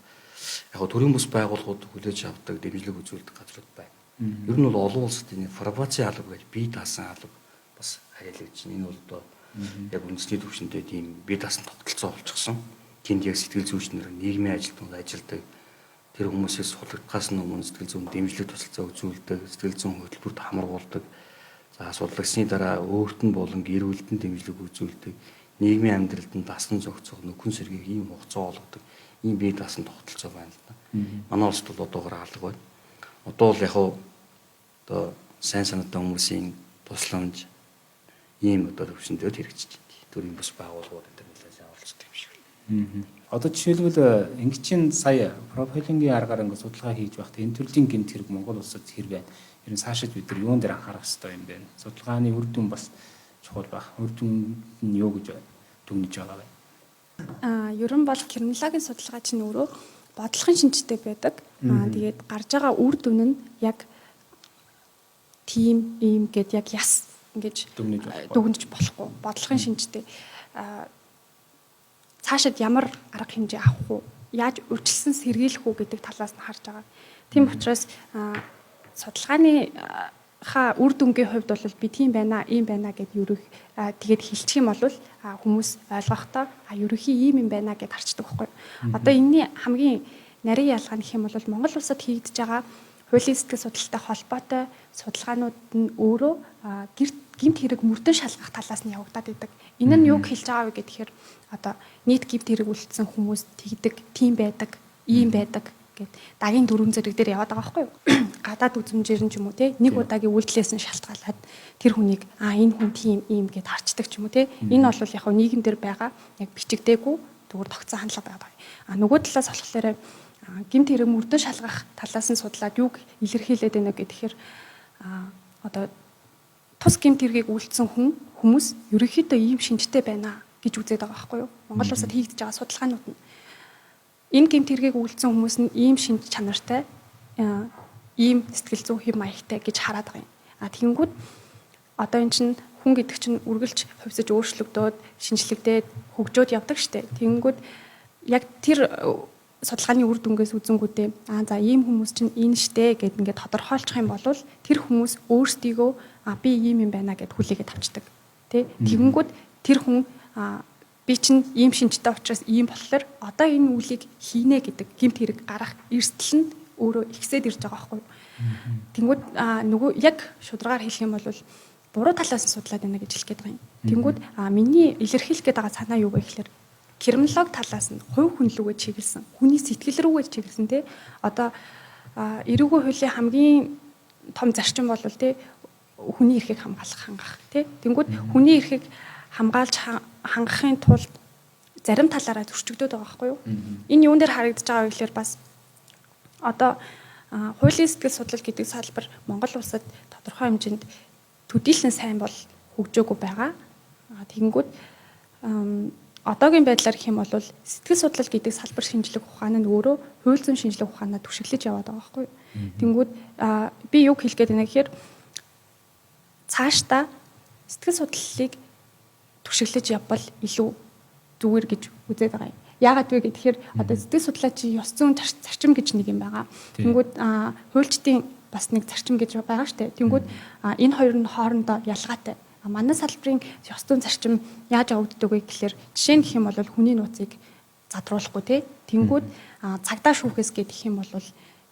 Яг төрийн бус байгууллагууд хүлээж авдаг, дэмжлэг үзүүлдэг газрууд байна. Ер нь бол олон улсад энэ пробацийн алба гэж бие даасан алба бас харьяалагдж байна. Энэ бол одоо яг үндэсний түвшиндээ тийм бие даасан тогтолцоо болчихсон. Тэнд яг сэтгэл зүйчнэр нийгмийн ажилтнууд ажилладаг. Тэр хүмүүсээс судлагдахаас өмнө сэтгэл зүйн дэмжлэг тусалцаа үзүүлдэг, сэтгэл зүйн хөтөлбөрт хамруулдаг. За судлагдсны дараа өөрт нь болон гэр бүлд нь дэмжлэг үзүүлдэг. Нийгмийн амьдралд нь дасан зохицох, нөхөн сэргээх ийм хугацаа олгодог. Ийм бие даасан тогтолцоо байна л да. Манай улсад бол одоогор алга байна. Одоо бол яг одоо сайн санаатай хүмүүсийн тусламж ийм одоо төвшөндөө хэрэгжиж байна. Төрийн бус байгууллагууд энэ нэлээд сайн оролцдог юм шиг байна. Одоо жишээлбэл ингэчин сая профайлингийн аргаар ингэ судалгаа хийж байхдаа энэ төрлийн гэмт хэрэг Монгол улсад хэр байна? Ер нь цаашид бид нар юун дээр анхаарах ёстой юм бэ? Судалгааны үр дүн бас чухал байх. Үр дүн нь юу гэж дүгнэж байгаа вэ? Ер нь бол криминологийн судалгаа чинь өөрөө бодлогын шинжтэй байдаг. Тэгээд гарч байгаа үр дүн нь яг тийм ийм гэд яг яс ингэж дүгнэж болохгүй. Бодлогын шинжтэй. Цаашид ямар арга хэмжээ авах уу, яаж урьдчилсан сэргийлэх үү гэдэг талаас нь харж байгаа. Тийм учраас судалгааны үр дүнгийн хувьд бол би тийм байна, ийм байна гэд ерөх тэгээд хэлчих юм бол хүмүүс ойлгохдоо ерөнхий ийм юм байна гэд харчдаг байхгүй. Одоо энэний хамгийн нарийн ялгаа нь гэх юм бол Монгол улсад хийгдэж байгаа хуулийн сэтгэл судлалтай холбоотой судалгаанууд нь өөрөө гэмт хэрэг мөрдөн шалгах талаас нь явагдаад идэг. Энэ нь юуг хэлж байгаа вэ гэхээр одоо нийт гэмт хэрэг үлдсэн хүмүүс тэгдэг, тийм байдаг, ийм байдаг гэд дагийн дөрвөн зэрэг дээр яваад байгаа байхгүй юу? Гадаад үзмжээр нь ч юм уу те нэг удаагийн үйлдэлээс нь шалтгаалаад тэр хүнийг энэ хүн тийм ийм гэд харчдаг ч юм уу те. Энэ бол яг нийгэм дээр байгаа яг бичигдээгүй зүгээр тогтсон хандлага байгаа. Нөгөө талаас болохоор гэмт хэрэг мөрдөн шалгах талаас нь судлаад юуг илэрхийлээд байна гэхээр одоо тус гэмт хэргийг үйлдсэн хүмүүс ерөнхийдөө ийм шинжтэй байна гэж үзээд байгаа байхгүй юу? Монгол улсад хийгдэж байгаа судалгаанууд нь энэ гэмт хэргийг үйлдсэн хүмүүс нь ийм шинж чанартай, ийм сэтгэл зүйн хэв маягтай гэж хараад байгаа юм. Тэгэнгүүт одоо эн чинь хүн гэдэг чинь үргэлж хувьсаж өөрчлөгдөөд, шинжлэгдээд, хөгжөөд явдаг штэ. Тэгэнгүүт яг тэр судалгааны үр дүнгээс үзэнгүүтээ за ийм хүмүүс чинь энэ штэ гэд ингээд тодорхойлчих юм бол тэр хүмүүс өөрсдийгөө би ийм юм байна гэд хүлээгээд авчдаг. Тэ? Тэгэнгүүт тэр хүн би чинь ийм шинжтэй учраас ийм болохоор одоо энэ үйлийг хийнэ гэдэг гэмт хэрэг гарах эрсдэл нь өөрөө ихсээд ирж байгаа байхгүй юу. Тэнгүүд нөгөө яг шударгаар хэлэх юм бол буруу талаас нь судлаад байна гэж хэлэх гээд байгаа юм. Тэнгүүд миний илэрхийлэх гээд байгаа санаа юу вэ гэхээр криминолог талаас нь хувь хүн лүүгээ чиглэсэн, хүний сэтгэл рүүгээ чиглэсэн тий. Одоо эрүүгийн хуулийн хамгийн том зарчим бол тий хүний эрхийг хамгаалах хангах тий. Тэнгүүд хүний эрхийг хамгаалж хангахын тулд зарим талаараа зөрчигдөд байгаа байхгүй юу? Энэ юун дээр харагдаж байгаа вэ гэхээр бас одоо хуулийн сэтгэл судлал гэдэг салбар Монгол улсад тодорхой хэмжээнд төдийлөн сайн бол хөгжөөгүй байгаа. Тэгэнгүүт одоогийн байдлаар гэх юм бол сэтгэл судлал гэдэг салбар шинжлэх ухаан нь өөрөө хууль зүйн шинжлэх ухаанаа түшиглэж яваад байгаа байхгүй юу? Тэнгүүд би юг хэлэх гээд байна гэхээр цаашдаа сэтгэл судлалыг түшиглэж явбал илүү зүгээр гэж үзээд байгаа юм. Яагаад вэ гэхээр одоо сэтгэл судлаачийн ёс зүйн зарчим гэж нэг юм байгаа. Тэнгүүд хуульчдын бас нэг зарчим гэж байгаа штэ. Тэнгүүд энэ хоёр нь хоорондоо ялгаатай. Манай салбарын ёс зүйн зарчим яаж явагддаг вэ гэхээр жишээ нь гэх юм бол хүний нууцыг задруулахгүй тий. Тэнгүүд цагдаа шүүхээс гэх юм бол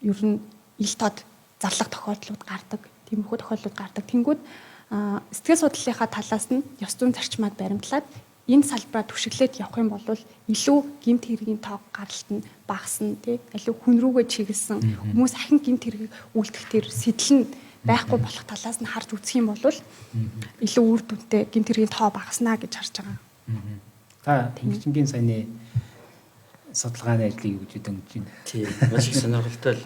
ер нь ил тод зарлах тохиолдлууд гардаг. Тиймэрхүү тохиолдлууд гардаг. Тэнгүүд сэтгэл судлалынхаа талаас нь ёс зүйн зарчмыг баримтлаад энэ салбараа түшиглээд явах юм бол илүү гэмт хэргийн тоо гаралт нь багасна тий. Илүү хүн рүүгээ чиглэсэн хүмүүс ахин гэмт хэргийг үйлдэх тэр сэтэл нь байхгүй болох талаас нь харж үзэх юм бол илүү үр дүнтэй гэмт хэргийн тоо багаснаа гэж харж байгаа. Та Тэнгичингийн саяны судалгааны ажлыг юу гэж дүгнэж байна? Тийм, маш их сонирхолтой л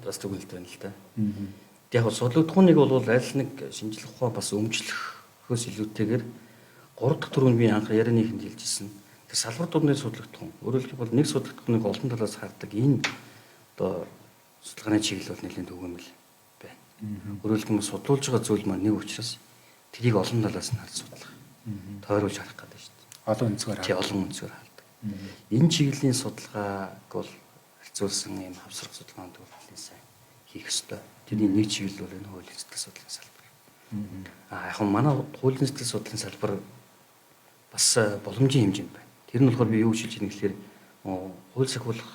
бас дүгнэлт байна л да. Яг судлагдахууныг бол аль нэг шинжлэх ухаан бас өмчлөхөөс илүүтэйгээр 3 дахь түрүүнд би анх ярианыхэнд хэлжсэн. Тэр салбар дундын судлагдахуун. Өөрөөр хэлбэл нэг судлагдахууныг олон талаас хардаг энэ одоо судалгааны чиглэл бол нэлээд түгээмэл байна. Өөрөөр хэлбэл судлуулж байгаа зүйл маань нэг учраас тэрийг олон талаас нь харж судлах. Тойруулж харах гэдэг шүү дээ. Олон өнцгөр харах. Олон өнцгөр хардаг. Энэ чиглэлийн судалгааг бол Харьцуулсан ийм хавсрах судалгаанд бол нэлээд сайн хийх ёстой. Тэрний нэг чиглэл бол энэ хуулийн сэтгэл судлалын салбар. Яг нь манай хуулийн сэтгэл судлалын салбар бас боломжийн хэмжээнд байна. Тэр нь болохоор би юу гэж хэлж байна гэхээр хууль сахиулах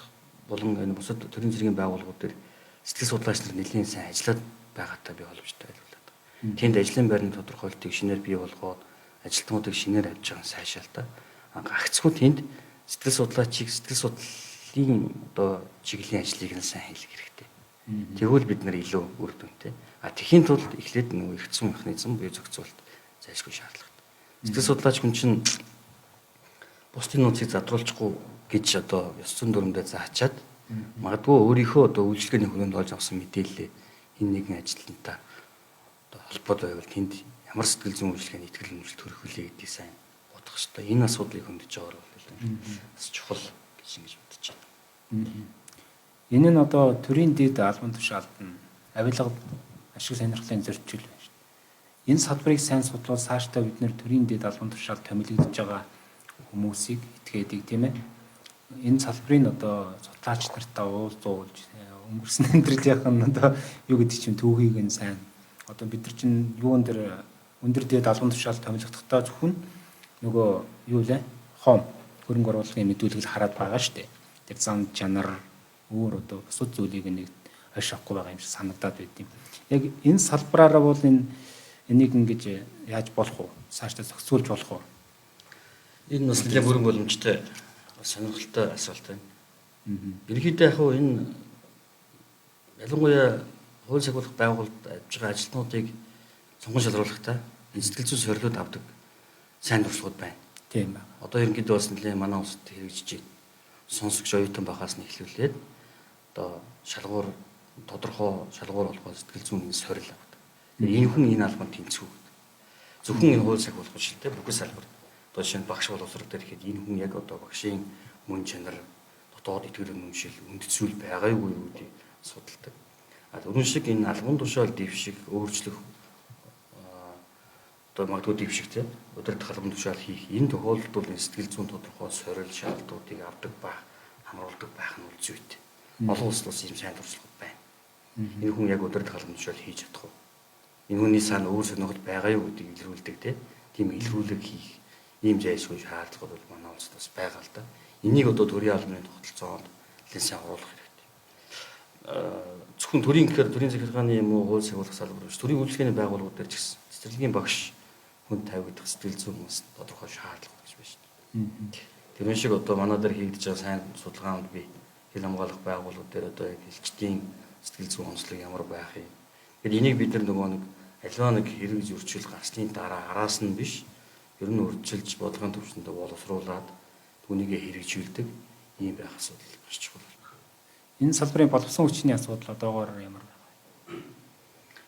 болон энэ бусад төрийн зэргийн байгууллагууд дээр сэтгэл судлаач нар нэлээд сайн ажиллаад байгаатай би боломжтой байлуулаад байгаа. Тэнд ажлын байрны тодорхойлолтыг шинээр бий болгоод ажилтнуудыг шинээр авч байгаа нь сайшаалтай. Гагцхүү тэнд сэтгэл судлаачийг сэтгэл судлалын одоо чиглэлийн ажлыг нь сайн хийх хэрэгтэй. Тэгвэл бид нар илүү үр дүнтэй. Тэхийн тулд эхлээд нөгөө эрх зүйн механизм буюу зохицуулалт зайлшгүй шаардлагатай. Сэтгэл судлаач хүн чинь бусдын нууцыг задруулчихгүй гэж одоо ёс зүйн дүрмдээ заачаад магадгүй өөрийнхөө одоо үйлчлэгээний хүрээнд олж авсан мэдээллээ энэ нэгэн ажилтнтай одоо холбоод байвал тэнд ямар сэтгэл зүйн үйлчлэгээний итгэл үнэмшил төрөх вүлээ гэдгийг сайн бодох хэрэгтэй. Энэ асуудлыг хөндөж байгаа бол бас чухал гэж ингэж бодож байна. Энэ нь одоо төрийн дэд албан тушаалд нь авилга ашиг сонирхлын зөрчил байна шүү дээ. Энэ салбарыг сайн судлавал цаашдаа бид нэр төрийн дэд албан тушаалд томилогдож байгаа хүмүүсийг этгээдэг, тийм ээ. Энэ салбарын одоо судлаач нартаа уулзуулж өнгөрсөн амьдралынх нь одоо юу гэдэг чинь түүхийг нь сайн одоо бид нар чинь юун дээр өндөр дэд албан тушаалд томилогдохдоо зөвхөн нөгөө юу лээ хом хөрөнгө оруулалтын мэдүүлгэл хараад байгаа шүү дээ. Тэр зан чанар өөр одоо бусад зүйлийг нэг ойш авахгүй байгаа юм шиг санагдаад байд юм. Яг энэ салбараараа бол энийг ингэж яаж болох вэ? Цаашдаа зохицуулж болох уу? Энэ бас нэлээд бүрэн боломжтой сонирхолтой асуулт байна. Ерөнхийдөө яг хуу энэ ялангуяа хууль сахиулах байгууллагад авж байгаа ажилтнуудыг сонгон шалруулахдаа энэ сэтгэл зүйн сорилууд авдаг сайн туршлагууд байна. Тийм байна. Одоо ерөнхийдөө бас нэлээд манай улсад хэрэгжиж байна. Сонсогч оюутан байхаас нь эхлүүлээд одоо шалгуур тодорхой шалгуур болгоо сэтгэл зүйн сорил авдаг. Тэгээ энэ хүн энэ албанд тэнцвүү гэдэг. Зөвхөн энэ хууль сахиулах биш л те бүхэл салбарт. Одоо жишээ нь багш боловсрол дээр ихэд энэ хүн яг одоо багшийн мөн чанар, дотоод итгэл үнэмшил, үнэт зүйл байгаа юу гэдгийг судалдаг. Түрүүн шиг энэ албан тушаал дэвших, өөрчлөх одоо магадгүй дэвших те удирдах албан тушаал хийх энэ тохиолдолд бол энэ сэтгэл зүйн тодорхой сорил шалгалтуудыг авдаг байх, хамруулдаг байх нь бол зүйтэй. Олон улсад бас ийм сайн туршлагууд байна. Энэ хүн яг удирдах албан тушаал хийж чадах уу? Энэ хүний цаана өөр сонирхол байгаа юу гэдгийг илрүүлдэг те. Тийм илрүүлэг хийх ийм зайлшгүй шаардлагууд бол манай улсад бас байгаа л да. Энийг одоо төрийн албаны тогтолцоонд нэлээд сайн оруулах хэрэгтэй. Зөвхөн төрийн гэхээр төрийн захиргааны юм уу хууль сахиулах салбар биш. Төрийн үйлчлэгээний байгууллагууд дээр ч гэсэн цэцэрлэгийн багш хүн тавигдах сэтгэл зүйн бас тодорхой шаардлага гэж байна шүү дээ. Тэрэн шиг одоо манай дээр хийгдэж байгаа сайн судалгаанд би хэл хамгаалах байгууллагууд дээр одоо яг хэлчдийн сэтгэл зүйн онцлог ямар байх юм. Тэгэхээр энийг бид нар нөгөө нэг аливаа нэг хэрэг зөрчил гарсны дараа араас нь биш ер нь урьдчилж бодлогын төвшөндөө боловсруулад түүнийгээ хэрэгжүүлдэг ийм байх асуудал маш чухал. Энэ салбарын боловсон хүчний асуудал одоогоор ямар байна?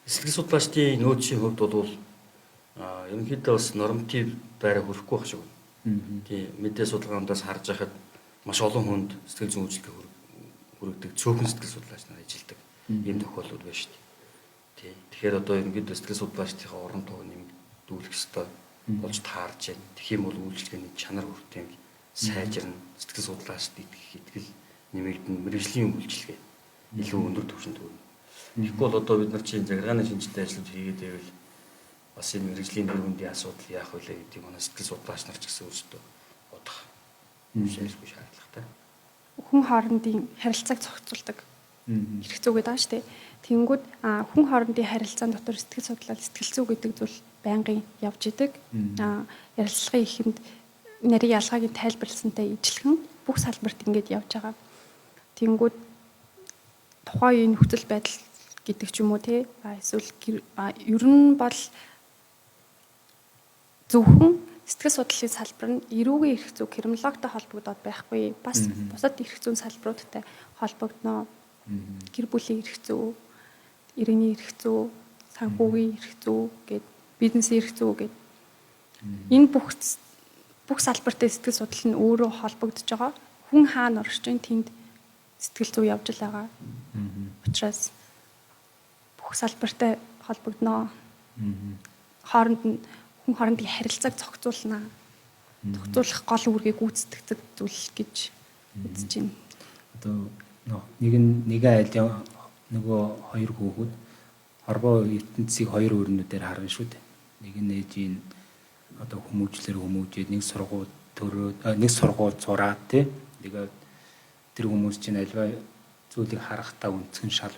Сэтгэл судлаачдын нөөцийн хувьд бол ерөнхийдөө бас норматив дайраа хүрэхгүй байх шиг байна. Тийм мэдээ судалгаанаас харж байхад маш олон хүнд сэтгэл зүйн үйлчилгээ хүргэдэг цөөхөн сэтгэл судлаач нар ажилладаг ийм тохиолдлууд байна шүү дээ. Тийм. Тэгэхээр одоо ерөнхийдөө сэтгэл судлаачдынхаа орон тоо нэмэгдүүлэх ёстой болж таарж байна. Тэгэх юм бол үйлчилгээний чанар хүртээмж сайжирна. Сэтгэл судлаачд итгэх итгэл нэмэгдэн, мэргэжлийн үйлчилгээ илүү өндөр түвшинд хүрнэ. Тэгэхгүй бол одоо бид нар чинь захиргааны шинжилгээ ажлууд хийгээд байвал бас энэ мэргэжлийн нэр хүндийн асуудал яах вэ гэдгийг манай сэтгэл судлаач нар ч гэсэн өөрсдөө бодох шаардлага шаардлагатай. Хүн хоорондын харилцааг зохицуулдаг эрх зүй гэдэг байгаа шүү дээ. Тэнгүүд хүн хоорондын харилцаан дотор сэтгэл судлал, сэтгэл зүй гэдэг зүйл байнгын явж идэг. Ярилцлагын эхэнд нарийн ялгааг нь тайлбарласантай ижилхэн бүх салбарт ингэж явж байгаа. Тэнгүүд тухайн үеийн нөхцөл байдал гэдэг ч юм уу те эсвэл ер нь бол зөвхөн сэтгэл судлалын салбар нь эрүүгийн эрх зүй криминологтой холбогдоод байхгүй. Бас бусад эрх зүйн салбаруудтай холбогдно. Гэр бүлийн эрх зүй, иргэний эрх зүй, санхүүгийн эрх зүй гэд бизнесийн эрх зүй гэд энэ бүх салбартай сэтгэл судлал нь өөрөө холбогдож байгаа. Хүн хаана оршиж байна тэнд сэтгэл зүй явж л байгаа. Учраас бүх салбартай холбогдно. Хооронд нь хүн хоорондын харилцааг зохицуулна. Зохицуулах гол үүргийг гүйцэтгэдэг зүйл гэж үзэж байна. Одоо Нэг нь нэгэн айлын нөгөө хоёр хүүхэд хорвоо ертөнцийг хоёр өрнүүдээр харна шүү дээ. Нэг нь ээжийн одоо хүмүүжлэр хүмүүжээд нэг сургууль төрөөд нэг сургууль зураад тий. Тэгээд тэр хүмүүс чинь альва зүйлийг харахтаа өнцгөн шал.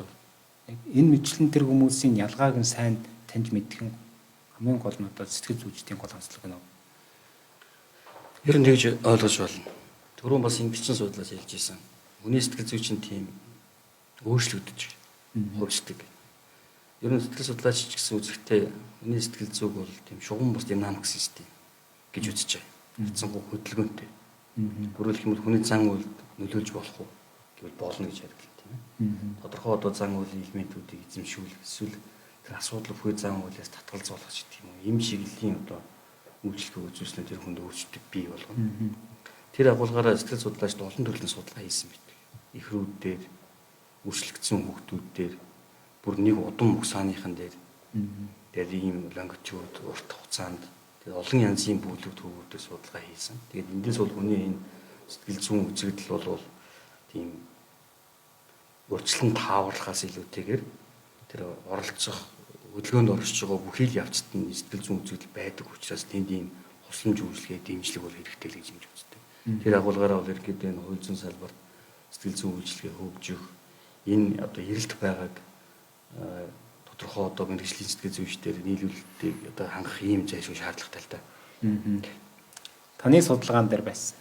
Энэ мэтлэн тэр хүмүүсийн ялгааг нь сайн таньж мэдэх нь хамгийн гол нь одоо сэтгэл зүйчдийн гол онцлог нь. Ер нь тэгж ойлгож байна. Түрүүн бас ингэсэн судлаас хэлж ирсэн. Хүний сэтгэл зүй чинь тийм өөрчлөгдөж хувьсдаг. Ер нь сэтгэл судлаач ч гэсэн үзэхдээ хүний сэтгэл зүйг бол тийм шугам бус динамик систем гэж үзэж байгаа. Хэцэн хөдөлгөөнтэй. Өөрөөр хэлбэл хүний зан үйлд нөлөөлж болох уу гэвэл болно гэж хариулна тийм ээ. Тодорхой одоо зан үйлийн элементүүдийг эзэмшүүлэх эсвэл тэр асуудал бүхий зан үйлээс татгалзуулах гэдэг юм уу. Им чиглэлийн одоо үйлчлэгээ үзүүлснээр тэр хүнд өөрчлөлт бий болгоно. Тэр агуулгаараа сэтгэл судлаачид олон төрлийн судалгаа хийсэн байдаг. Эхрүүд дээр, өөрчлөгдсөн хүүхдүүд дээр, бүр нэг удам угсааныхан дээр тэгээд ийм лонгитюд урт хугацаанд тэгээд олон янзын бүлэг төвүүдээр судалгаа хийсэн. Тэгээд эндээс бол хүний энэ сэтгэл зүйн үзэгдэл бол тийм урьдчилан тааварлахаас илүүтэйгээр тэр оролцох хөдөлгөөнд оршиж байгаа бүхий л явцад нь сэтгэл зүйн үзэгдэл байдаг учраас тэнд ийм хусламж үйлчлэгээ дэмжлэг бол хэрэгтэй л гэж хэмж үздэг. Тэр агуулгаараа бол ерөнхийдөө энэ хууль зүйн салбарт сэтгэл зүйн үйлчлэгээ хөгжих энэ одоо эрэлт байгааг тодорхой одоо мэргэжлийн сэтгэл зүйчдэр нийлүүлэлтийг одоо хангах ийм зайлшгүй шаардлагатай л да. Таны судалгаан дээр байсан.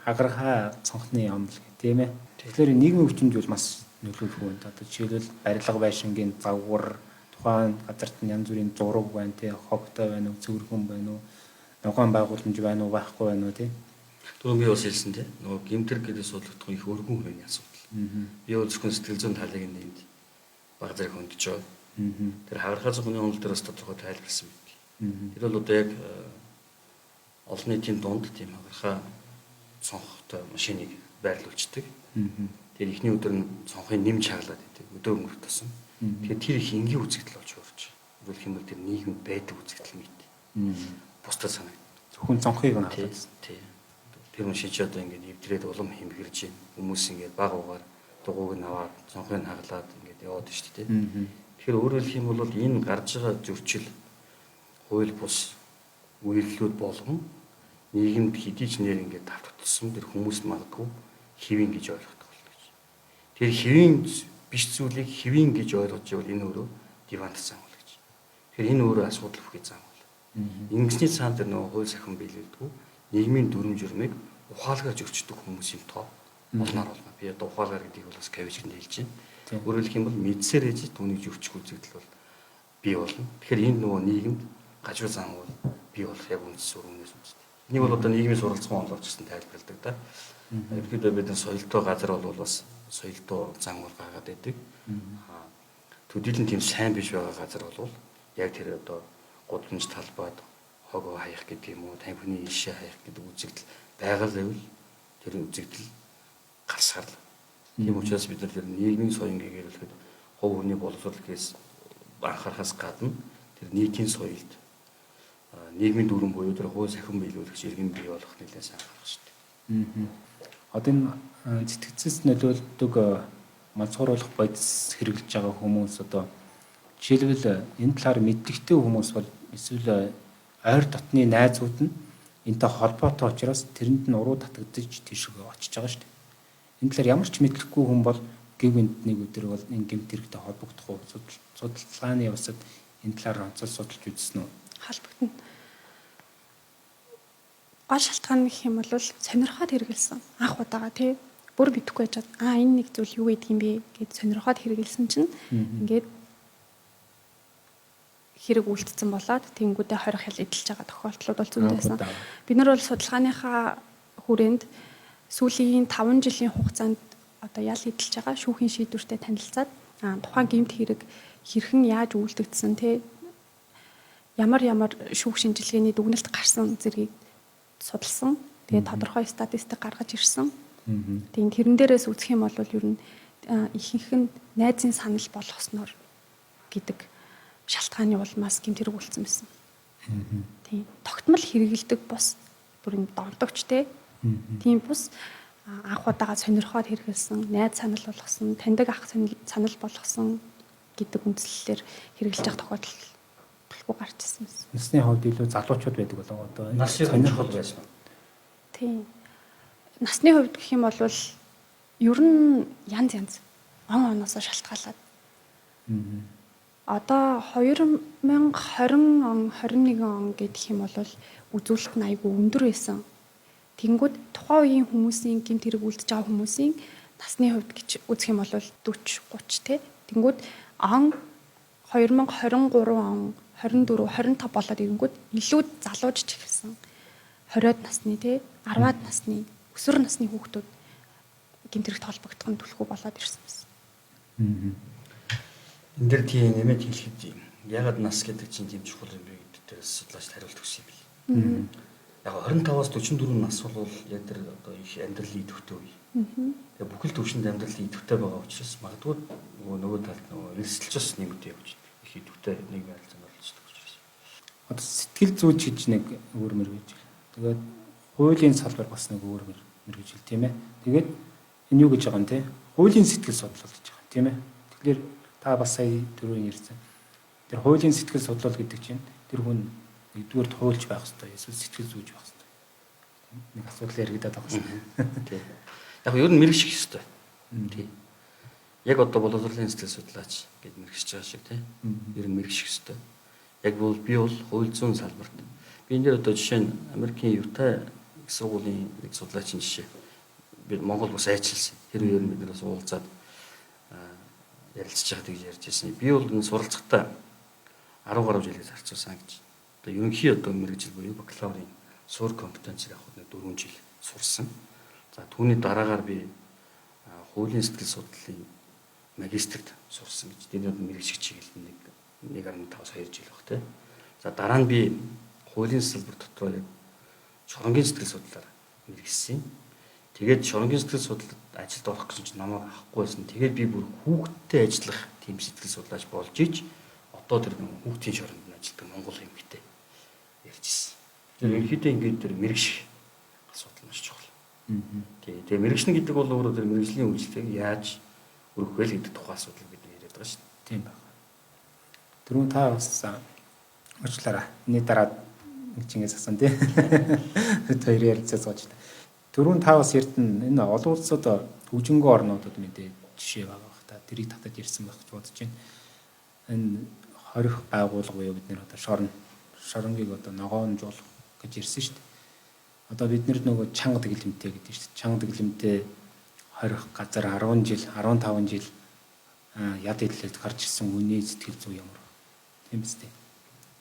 Хагархай цонхны онол гэх тийм ээ. Тэгэхээр нийгмийн хүчинд бол маш нөлөөлөх үнд. Одоо жишээлбэл барилга байшингийн загвар, тухайн газарт нь янз бүрийн зураг байна тий, хогтой байна уу, цэвэрхэн байна уу, ногоон байгууламж байна уу, байхгүй байна уу тий. Түрүүн би бас хэлсэн тий. Нөгөө гэмтэр гэдэг судлагдах их өргөн хүрээний асуудал. Би бол зөвхөн сэтгэл зүйн талыг энд баг зэрэг хөндөж байгаа. Тэр хагархай цонхны онол дээр бас тодорхой тайлбарласан байдаг. Тэр бол одоо яг олон нийтийн дунд тийм хагархай цонхтой машиныг байрлуулцдаг. Тэр эхний өдөр нь цонхыг нэмж хаглаад байдаг. Өдөр өнгөрөх тусам. Тэгэхээр тэр их энгийн үзэгдэл болж хувирч. Өөрөөр хэлбэл тэр нийгэмд байдаг үзэгдэл мэт. Бусдад санагд. Зөвхөн цонхыг нь хаглаад. Тий. Тэр машин чи одоо ингээд эвдрээд улам хэмхэрж байна. Хүмүүс ингээд баг угаар дугуйг нь аваад цонхыг нь хаглаад ингээд яваад шүү дээ. Тэгэхээр өөрөөр хэлэх юм бол энэ гарч байгаа зөрчил хууль бус үйлдэлүүд болгон нийгэмд хэдий ч нэр ингээд давтагдсан тэр хүмүүс магадгүй хэвийн гэж ойлгодог болно гэж. Тэр хэвийн биш зүйлийг хэвийн гэж ойлгож байвал энэ өөрөө дивант зан үйл гэж. Тэгэхээр энэ өөрөө асуудал бүхий зан үйл. Ингэсний цаана тэр нөгөө хууль сахин биелэлдэггүй нийгмийн дүрм журмыг ухаалгаар зөрчдөг хүмүүсийн тоо олноор болно. Би одоо ухаалгаар гэдгийг бол бас кавичкэнд хэлж байна. Өөрөөр хэлэх юм бол мэдсээр ээж түүнийг зөрчих үзэгдэл бол бий болно. Тэгэхээр энэ нөгөө нийгэмд гажуу зан үйл бий болох яг үндс өргөнөөс үздэг. Энийг бол одоо нийгмийн суралцсан онолоор ч гэсэн тайлбарладаг да. Ерөнхийдөө бид нар соёлтой газар бол бас соёлтой зан үйл гаргаад байдаг. Төдийлөн тийм сайн биш байгаа газар бол яг тэр одоо гудамж талбайд хогоо хаях гэдэг юм уу, тамхины ишээ хаях гэдэг үзэгдэл байгаа л байвал тэр үзэгдэл гарсаар л. Тийм учраас бид нар тэр нийгмийн соён гэрэлхэд хувь хүний боловсрол гэхээс анхаарахаас гадна тэр нийтийн соёлд нийгмийн дүрм буюу тэр хууль сахин биелүүлэгч иргэн бий болох нэлээд сайн анхаарах хэрэгтэй. Одоо энэ сэтгцэс нөлөөлдөг малзгууруулах бодис хэрэглэж байгаа хүмүүс одоо жишээлбэл энэ талаар мэдлэгтэй хүмүүс бол эсвэл ойр дотны найзууд нь энтэй холбоотой учраас тэрэнд нь уруу татагдаж тийш очиж байгаа шүү дээ. Энэ талаар ямар ч мэдлэггүй хүн бол гэв гинт нэг өдөр бол энэ гэмт хэрэгтэй холбогдох уу? Судалгааны явцад энэ талаар онцол судалж үзсэн үү? Холбогдно. Гол шалтгаан гэх юм бол сонирхоод хэрэгэлсэн. Анх удаага тий бүр мэдэхгүй байж байгаа. Энэ нэг зүйл юу гэдэг юм бэ гэд сонирхоод хэрэгэлсэн чинь ингээд хэрэг үлдсэн болоод тэнгүүдээ хорих хял эдэлж байгаа тохиолдлууд бол зөндөө байсан. Бид нар бол судалгааныхаа хүрээнд сүүлийн 5 жилийн хугацаанд одоо ял эдэлж байгаа шүүхийн шийдвэртэй танилцаад тухайн гэмт хэрэг хэрхэн яаж үйлдэгдсэн те ямар ямар шүүх шинжилгээний дүгнэлт гарсан зэргийг судалсан. Тэгээд тодорхой статистик гаргаж ирсэн. Тийм тэрэн дээрээс үзэх юм бол ер нь ихэнх нь найзын санал болгосноор гэдэг шалтгааны улмаас гэмт хэрэг үлдсэн байсан. Тийм тогтмол хэрэгэлдэг бус бүр юм донтогч те. Тийм бус анх удаага сонирхоод хэрэгэлсэн, найз санал болгосон, таньдаг ах санал болгосон гэдэг үндслэлээр хэрэглэж явах тохиолдол төлхөө гарч ирсэн байсан. Насны хувьд илүү залуучууд байдаг болов одоо насны сонирхол байсан. Тийм. Насны хувьд гэх юм бол ер нь янз янз он оноосоо шалтгаалаад. Одоо 2020 он, 21 он гэх юм бол үзүүлэлт нь айгүй өндөр байсан. Тэнгүүд тухайн үеийн хүмүүсийн гэмт хэрэг үлдэж байгаа хүмүүсийн насны хувьд гэж үзэх юм бол 40, 30 те. Тэнгүүд он 2023 он 24, 25 болоод ирэнгүүт илүү залуужж эхэлсэн. 20-од насны те, 10-аад насны, өсвөр насны хүүхдүүд гэмт хэрэгт холбогдох нь түлхүү болоод ирсэн байсан. Энэ дээр тийм нэмээд хэлэхэд ягаад нас гэдэг чинь тийм чухал юм бэ гэдэг дээр судлаач хариулт өгсөн юм бэл. Яг 25-аас 44 нас бол яг тэр одоо их амьдралын идэвхтэй үе. Тэгээ бүхэл төвшөнд амьдралын идэвхтэй байгаа учраас магадгүй нөгөө талд нөгөө эрсдэлч бас нэмэгдээ явж байна. Их идэвхтэй нийгмийн харилцаанд оролцдог учраас. Одоо сэтгэл зүйч гэж нэг өөр мэргэжил. Тэгээд хуулийн салбар бас нэг өөр мэргэжил тийм ээ. Тэгээд энэ юу гэж байгаа юм те? Хуулийн сэтгэл судлал гэж байгаа юм тийм ээ. Тэгэхээр та бас сая түрүүн ярьсан. Тэр хуулийн сэтгэл судлал гэдэг чинь тэр хүн нэгдүгээрт хуульч байх ёстой, эсвэл сэтгэл зүйч байх ёстой. Нэг асуудал яригадаад байгаа юм. Тийм. Яг ер нь мэрэгших ёстой. Тийм. Яг одоо боловсролын сэтгэл судлаач гэд мэрэгшиж байгаа шиг тийм. Ер нь мэрэгших ёстой. Яг бол би бол хууль зүйн салбарт. Би энэ дээр одоо жишээ нь Америкийн Юта их сургуулийн нэг судлаачийн жишээ. Би Монгол бас ажилласан. Тэр үеэр бид нар бас уулзаад ярилцж байхад гэж ярьж байсан. Би бол энэ суралцахдаа 10 гаруй жилийг зарцуулсан гэж. Одоо ерөнхий одоо мэргэжил буюу бакалаврын суурь компетенцийг авахд нэг 4 жил сурсан. За түүний дараагаар би хуулийн сэтгэл судлалын магистрт сурсан гэж. Тэний одоо мэргэжих чиглэл нэг 1.5-аас 2 жил баг тий. За дараа нь би хуулийн салбар дотор яг шоронгийн сэтгэл судлалаар мэргэжсэн. Тэгээд шоронгийн сэтгэл судлалд ажилд орох гэсэн чинь намайг авахгүй байсан. Тэгээд би бүр хүүхдтэй ажиллах тийм сэтгэл судлаач болж ич одоо тэр хүүхдийн шоронд нь ажилладаг монгол эмэгтэй ярьж ирсэн. Тэр ерөнхийдөө ингээд тэр мэрэгших асуудал маш чухал. Тэгээ мэрэгшнэ гэдэг бол өөрөө тэр мэрэгжлийн үйлчлэгийг яаж өргөх вэ гэдэг тухай асуудал бид яриад байгаа шүү дээ. Тийм байна. Түрүүн та бас уучлаарай. Энэний дараа нэг чингээс асан тий. Бид хоёр ярилцаа сууж та. Түрүүн та бас ярьсан энэ олон улсад хөгжингөө орнуудад мэдээ жишээ байгаа бах та. Тэрийг татаж ирсэн байх гэж бодож байна. Энэ хорих байгууллага буюу бид нэр одоо шоронгийг одоо ногоонжуулах гэж ирсэн шүү дээ. Одоо бид нар нөгөө чанга дэглэмтэй гэдэг шүү дээ. Чанга дэглэмтэй хорих газар 10 жил, 15 жил яд идлээд гарч ирсэн үний сэтгэл зүй ямар вэ? Тийм биз дээ.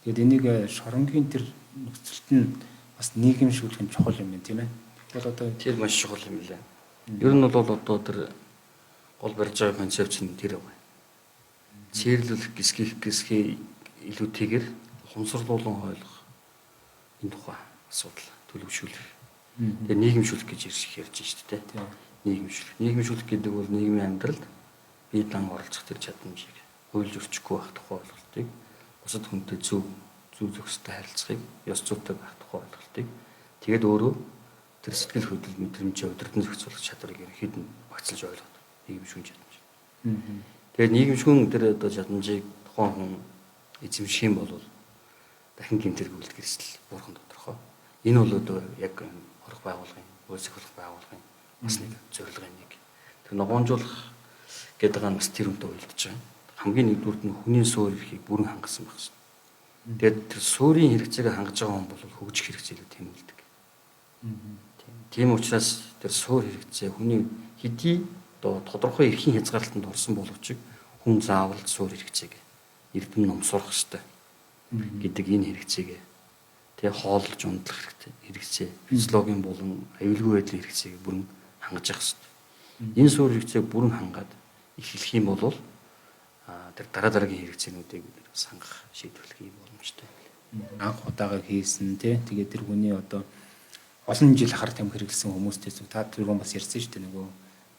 Тэгээд энийг шоронгийн тэр нөхцөлт нь бас нийгэмшүүлэх нь чухал юм байна, тийм ээ. Тэгвэл одоо тэр маш чухал юм лээ. Ер нь бол одоо тэр гол барьж байгаа концепц нь тэр байна. Цээрлүүлэх, гисгих, гисхий илүүтэйгээр ухамсарлуулан хойлох энэ тухай асуудал төлөвшүүлэх. Тэгээ нийгэмшүүлэх гэж ярьж шүү дээ. Нийгэмшүүлэх. Нийгэмшүүлэх гэдэг бол нийгмийн амьдралд бие дан оролцох тэр чадамжийг хууль зөрчихгүй байх тухай ойлголтыг, бусад хүнтэй зөв зохистой харилцахыг, ёс зүйтэй байх тухай ойлголтыг, тэгээд өөрөө тэр сэтгэл хөдлөл мэдрэмжээ удирдан зохицуулах чадварыг ерөнхийд нь багцлж ойлгох нийгэмшүүн чадамж. Тэгээд нийгэмшүүн тэр одоо чадамжийг тухайн хүн эзэмших юм бол дахин гэмт хэрэг үлдэх эрсдэл буурхан тодорхой. Энэ бол одоо яг хорих байгууллагын, хууль сахиулах байгууллагын бас нэг зорилгын нэг. Тэр ногоонжуулах гэдэг нь бас тэр үнтэй уялдаж байгаа. Хамгийн нэгдүгüрт нь хүний суур эрхийг бүрэн хангасан байх хэрэгтэй. Тэгээд тэр суурийн хэрэгцээг хангаж байгаа хүн бол хөгжих хэрэгцээ илүү тэмүүлдэг. Тийм учраас тэр суур хэрэгцээ хүний хэдий одоо тодорхой эрхийн хязгаарлалтанд орсон боловч хүн заавал суур хэрэгцээг эрдэм ном сурах хэрэгтэй гэдэг энэ хэрэгцээг тэг хооллож унтлах хэрэгцээ, физиологийн болон аюулгүй байдлын хэрэгцээг бүрэн хангаж явах хэрэгтэй. Энэ суур хэрэгцээг бүрэн хангаад эхлэх юм бол тэр дараа дараагийн хэрэгцээнүүдийг бид бас хангах шийдвэрлэх юм боломжтой юм байна. Анх удаага хийсэн тий. Тэгээд тэр хүний одоо олон жил хар тамхи хэрэглэсэн хүмүүстэй зүг та түрүүн бас ярьсан шүү дээ, нөгөө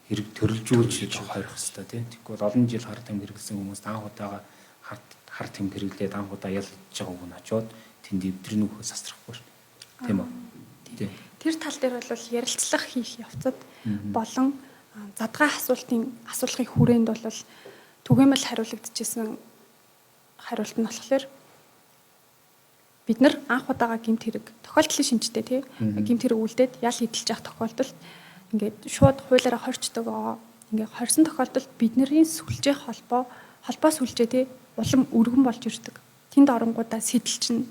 хэрэг төрөлжүүлж хорих хэрэгтэй тий. Тэгэхгүй бол олон жил хар тамхи хэрэглэсэн хүмүүст анх удаага хар тамхи хэрэглээд анх удаа ялж байгаа хүн очиод тэнд эвдрэн үхээ сасрахгүй шүү дээ. Тийм үү? Тий. Тэр тал дээр бол ярилцлага хийх явцад Болон задгай асуултын асуулгын хүрээнд бол түгээмэл хариулагдчихсэн хариулт нь болохоор бид нар анх удаага гэмт хэрэг тохиолдлын шинжтэй тий гэмт хэрэг үлдээд ял хидэлж явах тохиолдолд ингээд шууд хуулиараа хорчдог. Ингээд хорсон тохиолдолд бидний сүлжээ холбоо сүлжээ тий улам өргөн болж ирдэг. Тэнд оронгуудаа сэтэлчин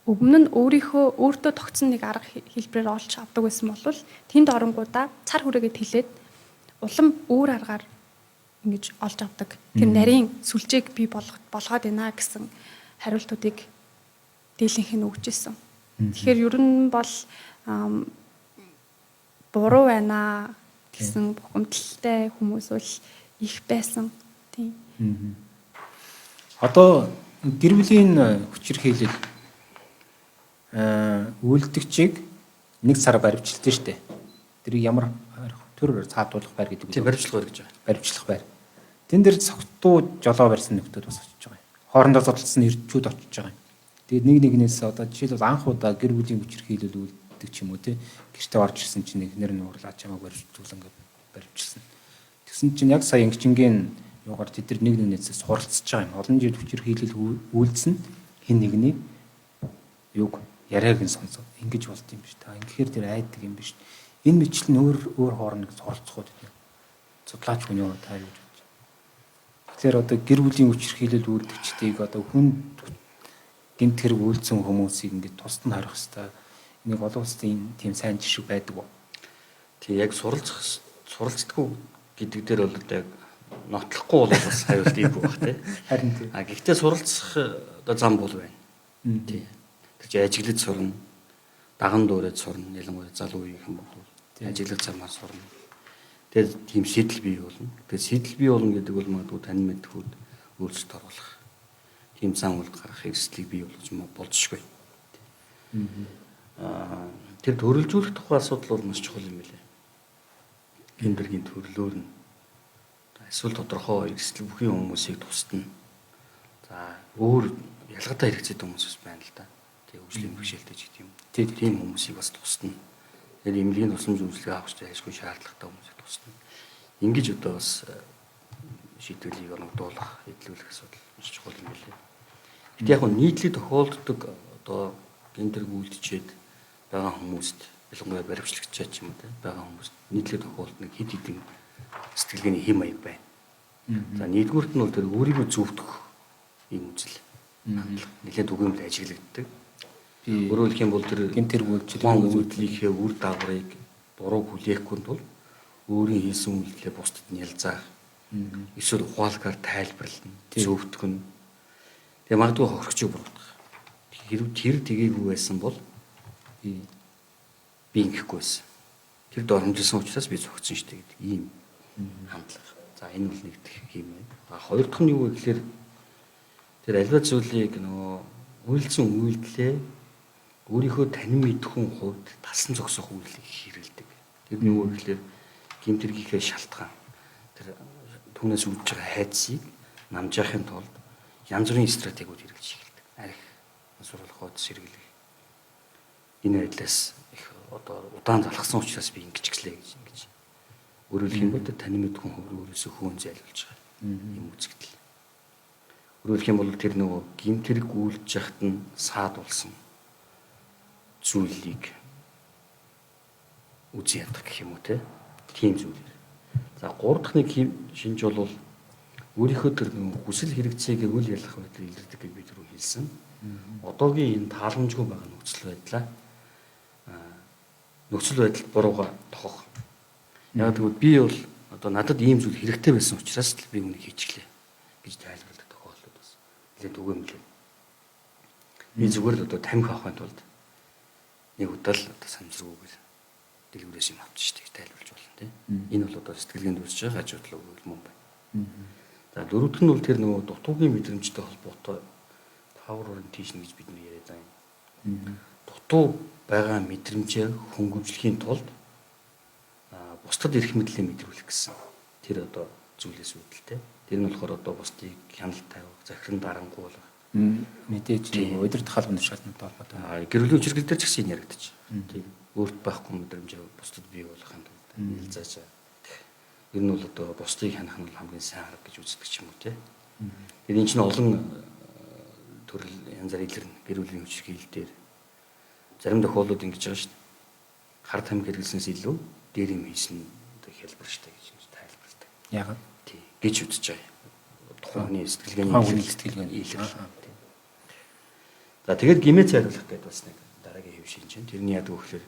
өмнө нь өөрийнхөө өөртөө тогтсон нэг арга хэлбэрээр олж авдаг байсан бол тэнд оронгуудаа цар хүрээгээ тэлээд улам өөр аргаар ингэж олж авдаг. Тэр нарийн сүлжээг бий болгоод байна гэсэн хариултуудыг дийлэнх нь өгч ирсэн. Тэгэхээр ер нь бол буруу байна гэсэн бухимдалтай хүмүүс бол их байсан. Тийм. Одоо гэр бүлийн хүчирхийлэл үйлдэгчийг 1 сар баривчилсан шүү дээ. Тэрийг ямар төр цаатуулах байр гэдэг үү? Тийм, баривчлах байр гэж байгаа. Баривчлах байр. Тэн дээр согтуу жолоо барьсан нөхдүүд бас очиж байгаа юм. Хоорондоо зодтолсон эрчүүд очиж байгаа юм. Тэгээд нэг нэгнээс одоо жишээлбэл анх удаа гэр бүлийн хүчирхийлэл үйлддэг ч юм уу тий. Гэртээ орж ирсэн чинь эхнэр нь уурлаад чамайг баривчлуулан гэж баривчилсан. Тэгсэн чинь яг сая ингэчингийн юугаар тэд нар нэг нэгнээс суралцж байгаа юм. Олон жил хүчирхийлэл үйлдсэн хин нэгний юг яриаг нь сонсоод ингэж болд юм биш та. Ингэхээр тэр айдаг юм биш. Энэ мэтлэл нь өөр хооронд суралцах уу гэдэг. Судлаач хүн юу та юу гэж бодож байна. Тэгэхээр одоо гэр бүлийн хүчирхийлэл үйлдэгчдийг одоо хүн гэмт хэрэг үйлдсэн хүмүүсийг ингэж тусад нь харих хэвээр. Энийг олон улсын тийм сайн жишг байдаг уу? Тийм, яг суралцдаггүй гэдэг дээр бол одоо яг нотлохгүй бол бас хариулт ийгүй байх тий. Харин тий. А гэхдээ суралцах одоо зам бол байна. Тий. Тэр чинь ажиглаж сурна, даган дуурайд сурна, ялангуяа залуу үеийнхэн бол ажиглах замаар сурна. Тэгээд тийм сэтэл бий болно. Тэгээд сэтэл бий болно гэдэг бол магадгүй тань мэдхүүд өөрчлөлт оруулах, тийм зам үл гаргах эрсдлийг бий болгож болзошгүй. Тэр төрөлжүүлэх тухай асуудал бол маш чухал юм билээ. Гэмт хэргийн төрлөөр нь эсвэл тодорхой эрсдэл бүхий хүмүүсийг тусдана. За өөр ялгатай хэрэгцээтэй хүмүүс бас байна л да. Тэгээ хөгжлийн бэрхшээлтэй ч гэдэг юм. Тийм хүмүүсийг бас тусдана. Тэгэхээр эмнэлгийн тусламж үйлчилгээ авах ашгүй шаардлагатай хүмүүсийг тусдана. Ингэж одоо бас шийдвэрлэлийг оногдуулах, хэдлүүлэх асуудал маш чухал юм билээ. Гэтэ яг нь нийтлэг тохиолддог одоо гэмт хэрэг үйлдчихэд байгаа хүмүүст ялангуяа баривчлагчаа ч юм уу байгаа хүмүүст нийтлэг тохиолддог хэд хэдэн сэтгэлгээний хэм маяг байна. За нэгдүгüүрт нь бол тэр өөрийгөө зөвтгөх ийм үзэл хандлага нэлээд түгээмэл ажиглагддаг. Өөрөөр хэлэх юм бол тэр гэмт хэрэг үйлдэл үйлдлийнхээ үр дагаврыг бурууг хүлээхгүй тул өөрийн хийсэн үйлдэлээ бусдад нь ялзаах, эсвэл ухаалгаар тайлбарлана, зөвтгөх нь. Тэгээ магадгүй хохирогчийг буруутгах. Хэрв тэр тэгээгүй байсан бол би ингэхгүй байсан. Тэр доромжилсан учраас би зогцсон шүү дээ гэдэг ийм хандлага. За энэ бол нэг дэх юм байна. А хоёр дахь нь юу вэ гэхээр тэр аливаа зүйлийг нөгөө үйлдсэн үйлдэлээ өөрийнхөө танин мэдхүн хувьд талсан зогсох үйлдэлийг хэрэглэдэг. Тэр нь юу вэ гэхээр гэмт хэргийнхээ шалтгаан тэр түүнээс үүдж байгаа хайцыг намжаахын тулд янз бүрийн стратегиуд хэрэглэж эхэлдэг. Арх, сурвалжууд сэргийлэх. Энэ байдлаас их одоо удаан залхсан учраас би ингэж гэлээ гэж ингэж. Өөрөөр хэлэх юм бол танин мэдхүн хувь өөрөөсөө хөөн зайлуулж байгаа юм үзэгдэл. Өөрөөр хэлэх юм бол тэр нөгөө гэмт хэрэг үйлдэж яхад нь саад болсон зүйлийг үзэн ядах гэх юм уу те. Тийм зүйлээр. За гурав дахь нэг шинж бол өөрийнхөө тэр нөгөө хүсэл хэрэгцээг үл ялах байдлаар илэрдэг гэж би түрүү хэлсэн. Одоогийн энэ тааламжгүй байгаа нөхцөл байдлаа нөхцөл байдалд бурууга тохох. Яг тэгвэл би бол одоо надад ийм зүйл хэрэгтэй байсан учраас л би үүнийг хийчихлээ гэж тайлбарладаг тохиолдлууд бас нэлээд түгээмэл. Би зүгээр л одоо тамхи авахын тулд нэг удаа л одоо самсргүйгээр дэлгүүрээс юм авчих штеп тайлбарлаж болно тийм. Энэ бол одоо сэтгэлгээнд үүсэж байгаа ажуудлаг үйл мөн байна. За дөрөвдөх нь бол тэр нөгөө дутуугийн мэдрэмжтэй холбоотой power orientation гэж бид нэр яриад байгаа юм. Дутуу байгаа мэдрэмжээ хөнгөвжлөхийн тулд бусдад эрх мэдлээ мэдрүүлэх гэсэн тэр одоо зүйлээс үүдэлтэй. Тэр нь болохоор одоо бусдыг хяналт тавих, захиран дарангуулах. Мэдээж нэг удирдах албан тушаалтантай холбоотой. Гэр бүлийн хүчирхийлэл дээр ч гэсэн энэ яригдчих. Тийм. Өөрт байхгүй мэдрэмжээ бусдад бий болгохын тулд Ил зааж. Ер нь бол одоо бусдыг хянах нь бол хамгийн сайн арга гэж үздэг ч юм уу те. Тэгэхээр энэ чинь олон төрөл янзаар илэрнэ. Гэр бүлийн хүчирхийлэл дээр зарим тохиолдолд ингэж байгаа шүү дээ. Хар тамхи хэрэглэснээс илүү дээр юм хийсэн одоо хялбар штэ гэж ингэж тайлбарладаг. Яагаад? Тий. Гэж үзэж байгаа юм. Тухайн хүний сэтгэлгээний илэрхийлэл. За тэгээд гимээ цайруулах гэдэг бас нэг дараагийн хэв шинж чинь. Тэрний яадаг вэ гэхээр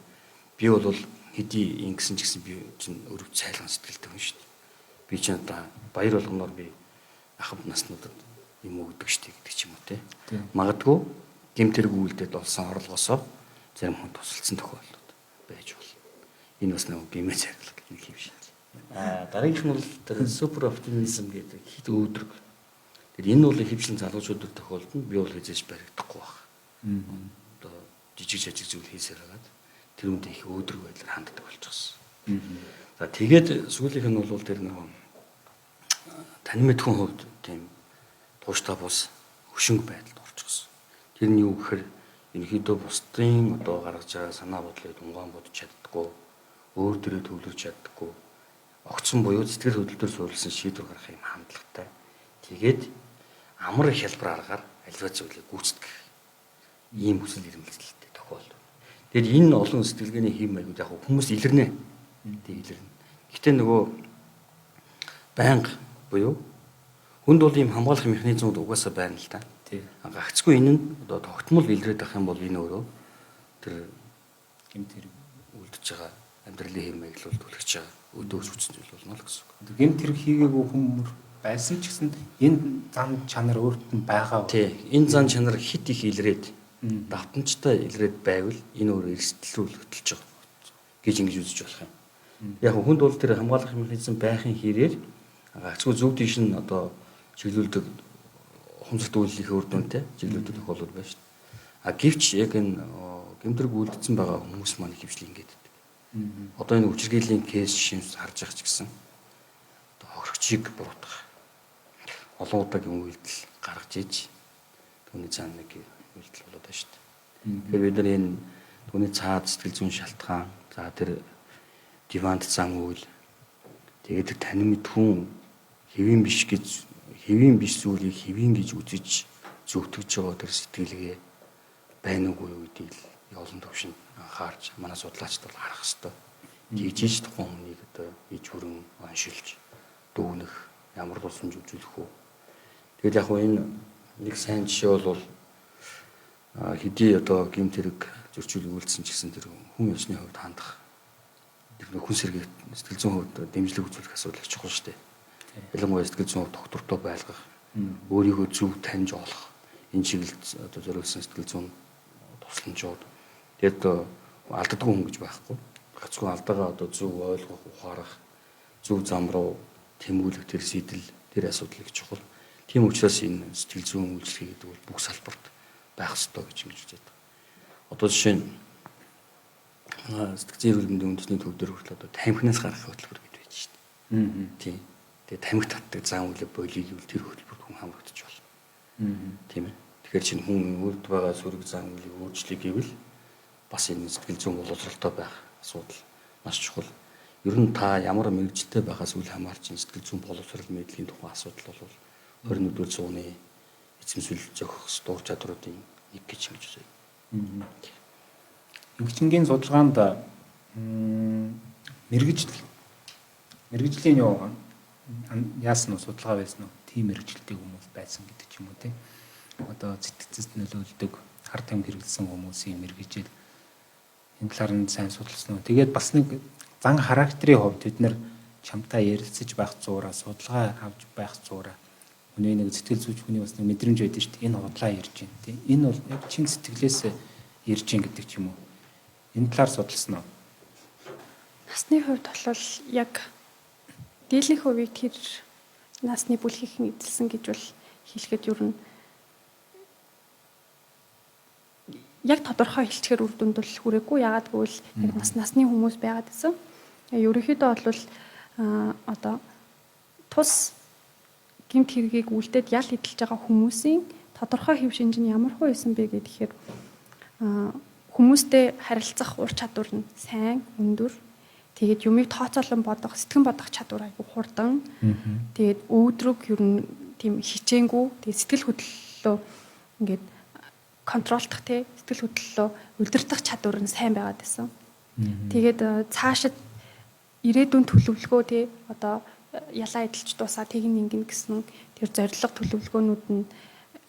би бол хэдий ингэсэн ч гэсэн би чинь өрөв цайлган сэтгэлтэй хүн шүү дээ. Би чинь одоо баяр болгоноор би ахад наснуудад юм өгдөг шүү дээ гэдэг ч юм уу те. Магадгүй гэмт хэрэг үйлдэлд олсон орлогоосоо зарим хүн тусалсан тохиолдлууд байж болно. Энэ бас нэг гэмээ цайруулах гэдэг нэг хэв шинж. Дараагийнх нь бол тэр супер оптимизм гэдэг хит өөдрөг. Тэр энэ бол ихэвчлэн залуучуудад тохиолдно. Би бол хэзээ ч баригдахгүй байх. Одоо жижиг жажиг зүйл хийсээр хагаад тэр үндэ их өөдрөг байдлаар ханддаг болчихсон. За тэгээд сүүлийнх нь бол тэр нөгөө тань мэдхүн хувьд тийм тууштай бус хөшинг байдалд орчихсон. Тэр нь юу гэхээр ерөнхийдөө бусдын одоо гаргаж байгаа санаа бодлыг тунгаан бодож чаддаггүй, өөр дээрээ төвлөрч чаддаггүй, огцон буюу сэтгэл хөдлөлтөөр суурилсан шийдвэр гаргах юм хандлагатай. Тэгээд амар их хялбар аргаар аливаа зүйлийг гүйцэтгэх ийм хүсэл эрмэлзэлтэй тохиолдол. Тэгэхээр энэ олон сэтгэлгээний хэв маягууд яг хүмүүс илэрнэ. Тэг илэрнэ. Гэхдээ нөгөө байнга буюу хүнд бол ийм хамгаалах механизмууд угаасаа байна л да. Тий. Гагцгүй энэ нь одоо тогтмол илрээд авах юм бол энэ өөрөө тэр гэмт хэрэг үлдэж байгаа амьдралын хэв маяг л түлхэж байгаа өдөөс үтсэн зүйл болно л гэсэн үг. Гэмт хэрэг хийгээгүй хүмүүс байсан ч гэсэн энэ зан чанар өөрт нь байгаа. Тий. Энэ зан чанар хит их илрээд давтамжтай илрээд байвал энэ өөрөө эрсдэл рүү хөтөлж байгаа гэж ингэж үзэж болох юм. Яг хүнд бол тэр хамгаалах механизм байхын хэрээр гагцгүй зөв тийш нь одоо чиглүүлдэг ухамсарт үйлдлийн үр дүнтэй чиглүүлдэг тохиолдол байна шүү дээ. А гэвч яг энэ гэмтрэг үлдсэн байгаа хүмүүс маань ихэвчлэн ингэж байдаг. Одоо энэ хүчирхийллийн кейс шимс харж байгаа ч гэсэн одоо хохирогчийг буруутгах олон удаагийн үйлдэл гаргаж иж түүний цаана нэг үйлдэл болоод байна шүү дээ. Тэгэхээр бид нар энэ түүний цаад сэтгэл зүйн шалтгаан, за тэр дивант зам үйл, тэгээд тэр танин мэдхүүн хэвийн биш гэж хэвийн биш зүйлийг хэвийн гэж үзэж зөвтгөж байгаа тэр сэтгэлгээ байна уугүй юу гэдгийг л олон төвшөнд анхаарч манай судлаачид бол харах ёстой. Тэгж иж тухайн хүнийг одоо иж хүрэн оншилж дүүнэх ямар тусламж үзүүлэх үү. Тэгэл яг хөө энэ нэг сайн жишээ бол хэдий одоо гэмт хэрэг зөрчил үйлдсэн ч гэсэн тэр хүн ёсны хувьд хандах тэр хүн сэргээх сэтгэл зүйн хувьд дэмжлэг үзүүлэх асуудал их чухал шүү дээ. Ялангуяа сэтгэл зүйн хувьд тогтвортой байлгах, өөрийгөө зөв таньж олох энэ чиглэлд одоо зориулсан сэтгэл зүйн тусламжууд. Тэгээд алддаггүй хүн гэж байхгүй. Гацгүй алдаагаа одоо зөв ойлгох, ухаарах, зөв зам руу тэмүүлэх тэр сэтэл, тэр асуудал их чухал. Тийм учраас энэ сэтгэл зүйн үйлчилгээ гэдэг бол бүх салбарт байх ёстой гэж ингэж үзээд байгаа. Одоо жишээ нь сэтгэл зүйн эрүүл мэндийн үндэсний төв дээр хүртэл одоо тамхинаас гарах хөтөлбөр гэж байж шүү дээ. Тийм. Тэгээ тамхи татдаг зан үйлээ болиг гэвэл тэр хөтөлбөрт хүн хамрагдчих болно. Тийм ээ. Тэгэхээр чинь хүн өөрт байгаа сөрөг зан үйлийг өөрчлөе гэвэл бас энэ сэтгэл зүйн боловсролтой байх асуудал маш чухал. Ер нь та ямар мэргэжилтэй байхаас үл хамаарч сэтгэл зүйн боловсрол мэдлэгийн тухай асуудал бол 21-р зууны эзэмшил зохих дур чадруудын нэг гэж ингэж үзье. Эмгчэнгийн судалгаанд мэргэжлийн юу яасан уу судалгаа байсан уу? Тийм мэргэжилтэй хүмүүс байсан гэдэг ч юм уу те. Одоо сэтгцэд нөлөөлдөг хар тамхи хэрэглэсэн хүмүүсийн мэргэжил энэ талаар нь сайн судалсан уу? Тэгээд бас нэг зан характерын хувьд бид нэр чамтай ярилцаж байх зуураа, судалгаа авч байх зуураа хүний нэг сэтгэл зүйч хүний бас нэг мэдрэмж байдаг шүү дээ. Энэ худлаа ярьж байна тий. Энэ бол яг чин сэтгэлээс ярьж байна гэдэг ч юм уу. Энэ талаар судалсан уу? Насны хувьд бол яг дийлэнх хувийг тэр насны бүлгийнхэн эзэлсэн гэж бол хэлэхэд ер нь яг тодорхой хэлчихээр үр дүнд бол хүрээгүй. Яагаад гэвэл яг насны хүмүүс байгаад байсан. Ерөнхийдөө бол одоо тус гэмт хэргийг үлдээд ял эдэлж байгаа хүмүүсийн тодорхой хэв шинж нь ямар хөө байсан бэ гэхээр хүмүүстэй харилцах ур чадвар нь сайн, өндөр. Тэгээд юмыг тооцоолон бодох, сэтгэн бодох чадвар айгүй хурдан. Тэгээд өөдрөг ер нь тийм хичээнгүй. Тэгээд сэтгэл хөдлөлөө ингээд контролдох те сэтгэл хөдлөлөө удирдах чадвар нь сайн байгаад байсан. Тэгээд цаашид ирээдүйн төлөвлөгөө те одоо ялаа эдэлж дуусаа тэгин ингэн гэсэн тэр зорилго төлөвлөгөөнүүд нь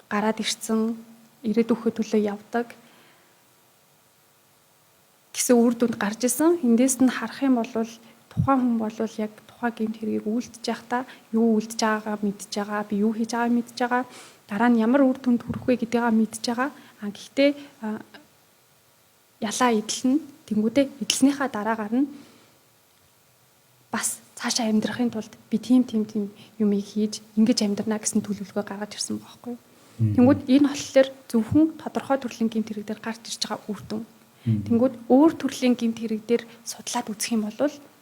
гараад ирсэн, ирээдүйнхээ төлөө явдаг гэсэн үр дүнд гарч исэн. Эндээс нь харах юм бол тухайн хүн бол яг тухайн гэмт хэргийг үйлдэж байхдаа юу үйлдэж байгаагаа мэдж байгаа, би юу хийж байгааг мэдж байгаа, дараа нь ямар үр дүнд хүрэх вэ гэдгийг мэдж байгаа. А гэхдээ ялаа эдлэнэ. Тэнгүүдээ эдлснийхаа дараагаар нь бас цаашаа амьдрахын тулд би тийм тийм тийм юмыг хийж ингэж амьдрна гэсэн төлөвлөгөө гаргаж ирсэн байгаа байхгүй юу. Тэнгүүд энэ болохоор зөвхөн тодорхой төрлийн гэмт хэрэг дээр гарч ирж байгаа үр дүн. Тэнгүүд өөр төрлийн гэмт хэрэг дээр судлаад үзэх юм бол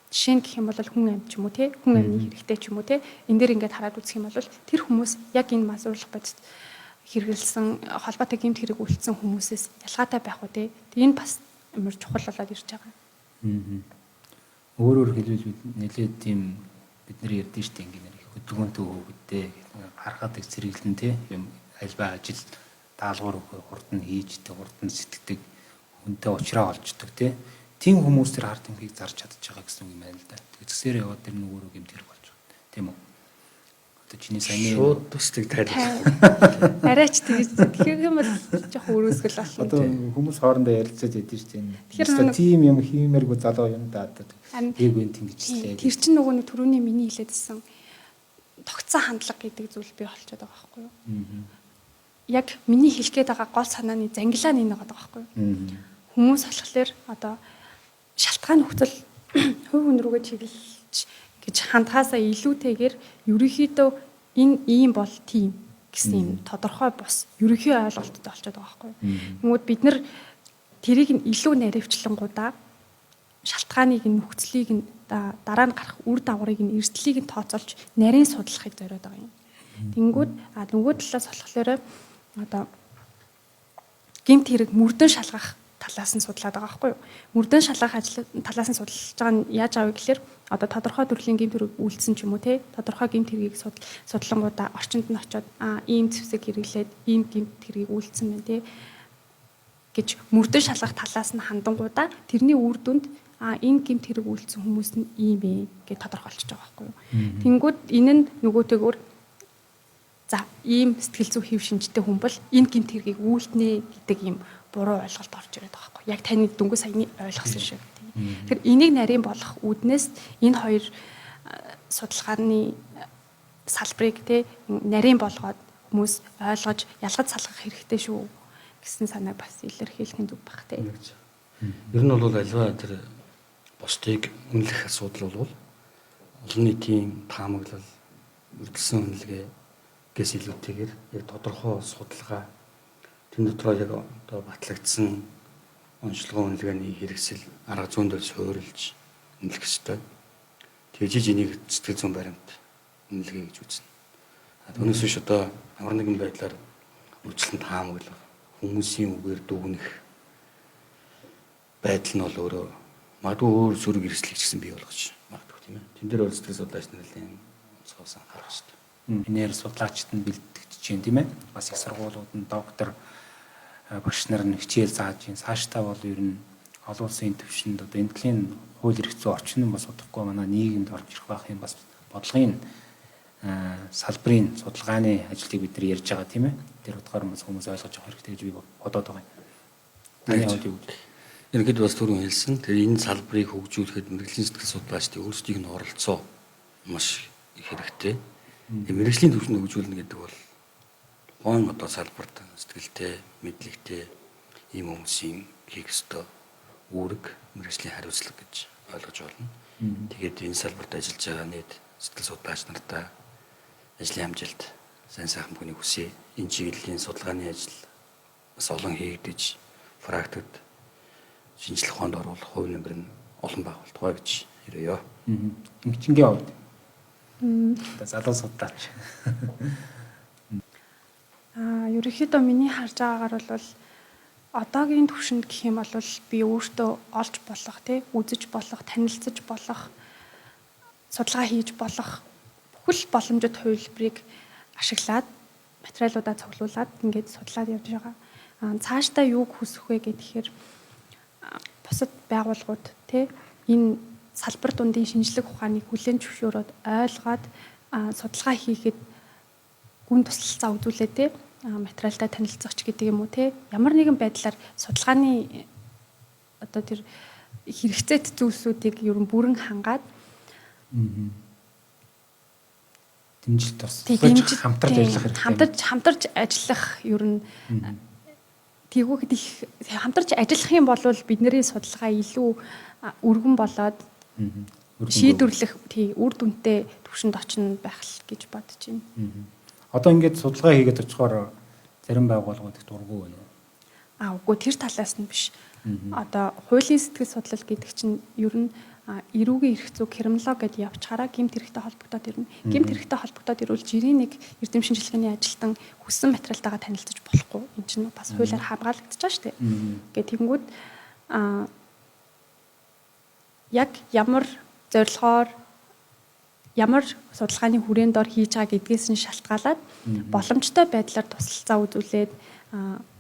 жишээ нь гэх юм бол хүн амь ч юм уу те хүн амны хэрэгтэй ч юм уу те энэ дээр ингээд хараад үзэх юм бол тэр хүмүүс яг энэ мазуурлах бодит хэрэгэлсэн холбоотой гэмт хэрэг үлдсэн хүмүүсээс ялгаатай байх уу те. Энэ бас амар чухал болоод ирж байгаа. Өөрөөр хэлбэл бид нэлээд тийм бид нар ярьдэн штэ ингээд их хөдөлгөөнтэй хөөгдөө гаргадаг зэрэглэн те юм альва ажил даалгавар өгөө хурдан хийж тэг хурдан сэтгэдэг хүнтэй уучраа олждог те. Тийм хүмүүс тэр ард түмхийг зарж чадж байгаа гэсэн үг юм байна л да. Тэгсээр яваад тэр нь өөрөө гэмт хэрэг болж байгаа. Тийм үү? Одоо чиний саяны шууд бас тэг тайлбар. Арайч тэгж тэгэхээр юм бол жоох өрөөсгөл болно. Одоо хүмүүс хоорондоо ярилцаад байдэн шүү дээ. Тэгэхээр тийм юм хиймээргүй залуу юм да одоо. Яг үн тэгжлээ. Тэр чинь нөгөө нэг түрүүний миний хэлээдсэн тогтсон хандлага гэдэг зүйл бий болчиход байгаа байхгүй юу? Яг миний хэлэх гээд байгаа гол санааны зангилаа нь энэ байгаа байхгүй юу? Хүмүүс болохоор одоо шалтгаан нөхцөл хувь хүн рүүгээ чиглэж гэж хандхаасаа илүүтэйгээр ерөнхийдөө энэ ийм бол тийм гэсэн юм тодорхой бус ерөнхий ойлголттой болчиход байгаа байхгүй юу. Тэнгүүд бид нар тэрийг нь илүү наривчлангуудаа шалтгааныг нь нөхцөлийг нь дараа нь гарах үр дагаврыг нь эрсдлийг нь тооцоолж нарийн судлахыг зориод байгаа юм. Тэнгүүд нөгөө талаас болохоор одоо гэмт хэрэг мөрдөн шалгах талаас нь судлаад байгаа байхгүй юу. Мөрдөн шалгах ажил талаас нь судалж байгаа нь яаж байгаа вэ гэхээр одоо тодорхой төрлийн гэмт хэрэг үйлдсэн ч юм уу те тодорхой гэмт хэргийг судлангуудаа орчинд нь очиод ийм зэвсэг хэрэглээд ийм гэмт хэргийг үйлдсэн байна те гэж мөрдөн шалгах талаас нь хандангуудаа тэрний үр дүнд энэ гэмт хэрэг үйлдсэн хүмүүс нь ийм ээ гэж тодорхойлчихж байгаа байхгүй юу. Тэнгүүд энэ нь нөгөөтэйгөр за ийм сэтгэл зүй хэв шинжтэй хүн бол энэ гэмт хэргийг үйлднэ гэдэг ийм буруу ойлголт орж ирээд байгаа байхгүй. Яг таны дөнгөж саяны ойлгосон шиг. Тэгэхээр энийг нарийн болох үүднээс энэ хоёр судалгааны салбарыг те нарийн болгоод хүмүүс ойлгож ялгаж салгах хэрэгтэй шүү гэсэн санааг бас илэрхийлэх нь зүг байх те. Ер нь бол альва тэр бусдыг үнэлэх асуудал бол олон нийтийн таамаглал, үргэлжлэн үнэлгээ гэс илүүтэйгээр яг тодорхой судалгаа тэн дотроо яг одоо батлагдсан онцлогын үнэлгээний хэрэгсэл арга зүйн дээр суурилж үнэлэх ёстой. Тэгжиж энийг сэтгэл зүйн баримт үнэлгээ гэж үзнэ. Түүнээс биш одоо ямар нэгэн байдлаар үйлчлэн таамаглах, хүмүүсийн үгээр дүгнэх байдал нь бол өөрөө магадгүй өөр сөрөг эрсдлийг ч гэсэн бий болгож магадгүй тийм ээ. Тэн дээр бол сэтгэл судлаач нарын онцгоос анхаарах ёстой. Энээр судлаачид нь бэлтгэж чинь тийм ээ. Бас их сургуулиуд нь доктор багш нар нь хичээл зааж чинь цаашдаа бол ер нь олон улсын түвшинд одоо энэ төрлийн хууль эрх зүйн орчин нь бас удахгүй манай нийгэмд орж ирэх байх юм бас бодлогын салбарын судалгааны ажлыг бид нар ярьж байгаа тийм ээ. Тэр утгаар бас хүмүүс ойлгож авах хэрэгтэй гэж би бодоод байгаа юм. Таны хувьд юу гэж? Ерөнхийдөө бас түрүүн хэлсэн. Тэр энэ салбарыг хөгжүүлэхэд мэргэжлийн сэтгэл судлаачдын өөрсдийнх нь оролцоо маш их хэрэгтэй. Мэргэжлийн түвшинд хөгжүүлнэ гэдэг бол тухайн одоо салбарт сэтгэлтэй, мэдлэгтэй ийм хүмүүсийн хийх ёстой үүрэг, мэргэжлийн хариуцлага гэж ойлгож байна. Тэгээд энэ салбарт ажиллаж байгаа нийт сэтгэл судлаач нартаа ажлын амжилт, сайн сайхан бүхнийг хүсье. Энэ чиглэлийн судалгааны ажил бас олон хийгдэж, практикт шинжлэх ухаанд оруулах хувь нэмэр нь олон байх болтугай гэж ирээё. Ингэчингийн хувьд. Одоо залуу судлаач. Ерөнхийдөө миний харж байгаагаар бол Одоогийн түвшинд гэх юм бол би өөртөө олж болох, тий, үзэж болох, танилцаж болох, судалгаа хийж болох бүхэл боломжит хувилбарыг ашиглаад материалуудаа цуглуулад ингээд судлаад явж байгаа. Цаашдаа юуг хүсэх вэ гэхээр бусад байгууллагууд, тий, энэ салбар дундын шинжлэх ухааныг хүлээн зөвшөөрөөд ойлгоод судалгаа хийхэд гүн тусалцаа үзүүлээ, тий, материалтай танилцах ч гэдэг юм уу, тий, ямар нэгэн байдлаар судалгааны одоо тэр хэрэгцээт зүйлсүүдийг ер нь бүрэн хангаад дэмжил туслаж хамтарч ажиллах хэрэгтэй. Хамтарч ажиллах ер нь тэгвэхэд их хамтарч ажиллах юм бол бидний судалгаа илүү өргөн болоод шийдвэрлэх, тий, үр дүнтэй түвшинд очино байх л гэж бодож байна. Одоо ингээд судалгаа хийгээд очихоор зарим байгууллагууд их дургүй байна уу? Үгүй, тэр талаас нь биш. Одоо хуулийн сэтгэл судлал гэдэг чинь ер нь эрүүгийн эрх зүй криминолог гэдээ явчихаараа гэмт хэрэгтэй холбогдоод ирнэ. Гэмт хэрэгтэй холбогдоод ирвэл жирийн нэг эрдэм шинжилгээний ажилтан хүссэн материалтайгаа танилцаж болохгүй. Энэ чинь бас хуулиар хамгаалагдчихаж байгаа шүү дээ. Ингээд тэгэнгүүт яг ямар зорилгоор ямар судалгааны хүрээнд ор хийж байгаа гэдгээс нь шалтгаалаад боломжтой байдлаар тусалцаа үзүүлээд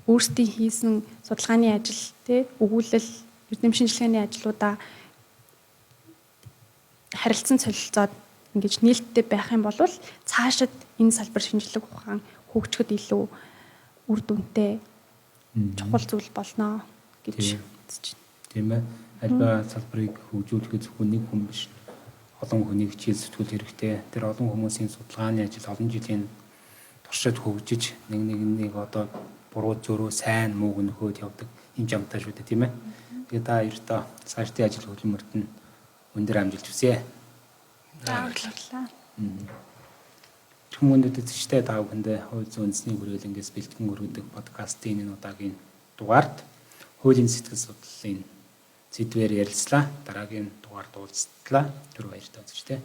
өөрсдийн хийсэн судалгааны ажил, тий, өгүүлэл, эрдэм шинжилгээний ажлуудаа харилцан солилцоод ингэж нээлттэй байх юм бол цаашид энэ салбар шинжлэх ухаан хөгжөхөд илүү үр дүнтэй чухал зүйл болно гэж үзэж байна. Тийм ээ. Альва салбарыг хөгжүүлэхэд зөвхөн нэг хүн биш, олон хүний хичээл зүтгэл хэрэгтэй. Тэр олон хүмүүсийн судалгааны ажил олон жилийн туршид хөгжиж нэг нэг одоо буруу зөрүү, сайн мууг нөхөд явдаг юм жамтай шүү дээ, тийм ээ. Тэгээ та хоёртоо цаашдын ажил хөдөлмөрт нь өндөр амжилт хүсье. Баярлалаа. Эрхэм хүндэт үзэгчдээ, та бүхэндээ хууль зүйн үндэсний хүрээлэнгээс бэлтгэн өргөдөг подкастын энэ удаагийн дугаард хуулийн сэтгэл судлалын сэдвээр ярилцлаа. Дараагийн дугаард уулзтлаа. Түр баяртай үзэгчдээ.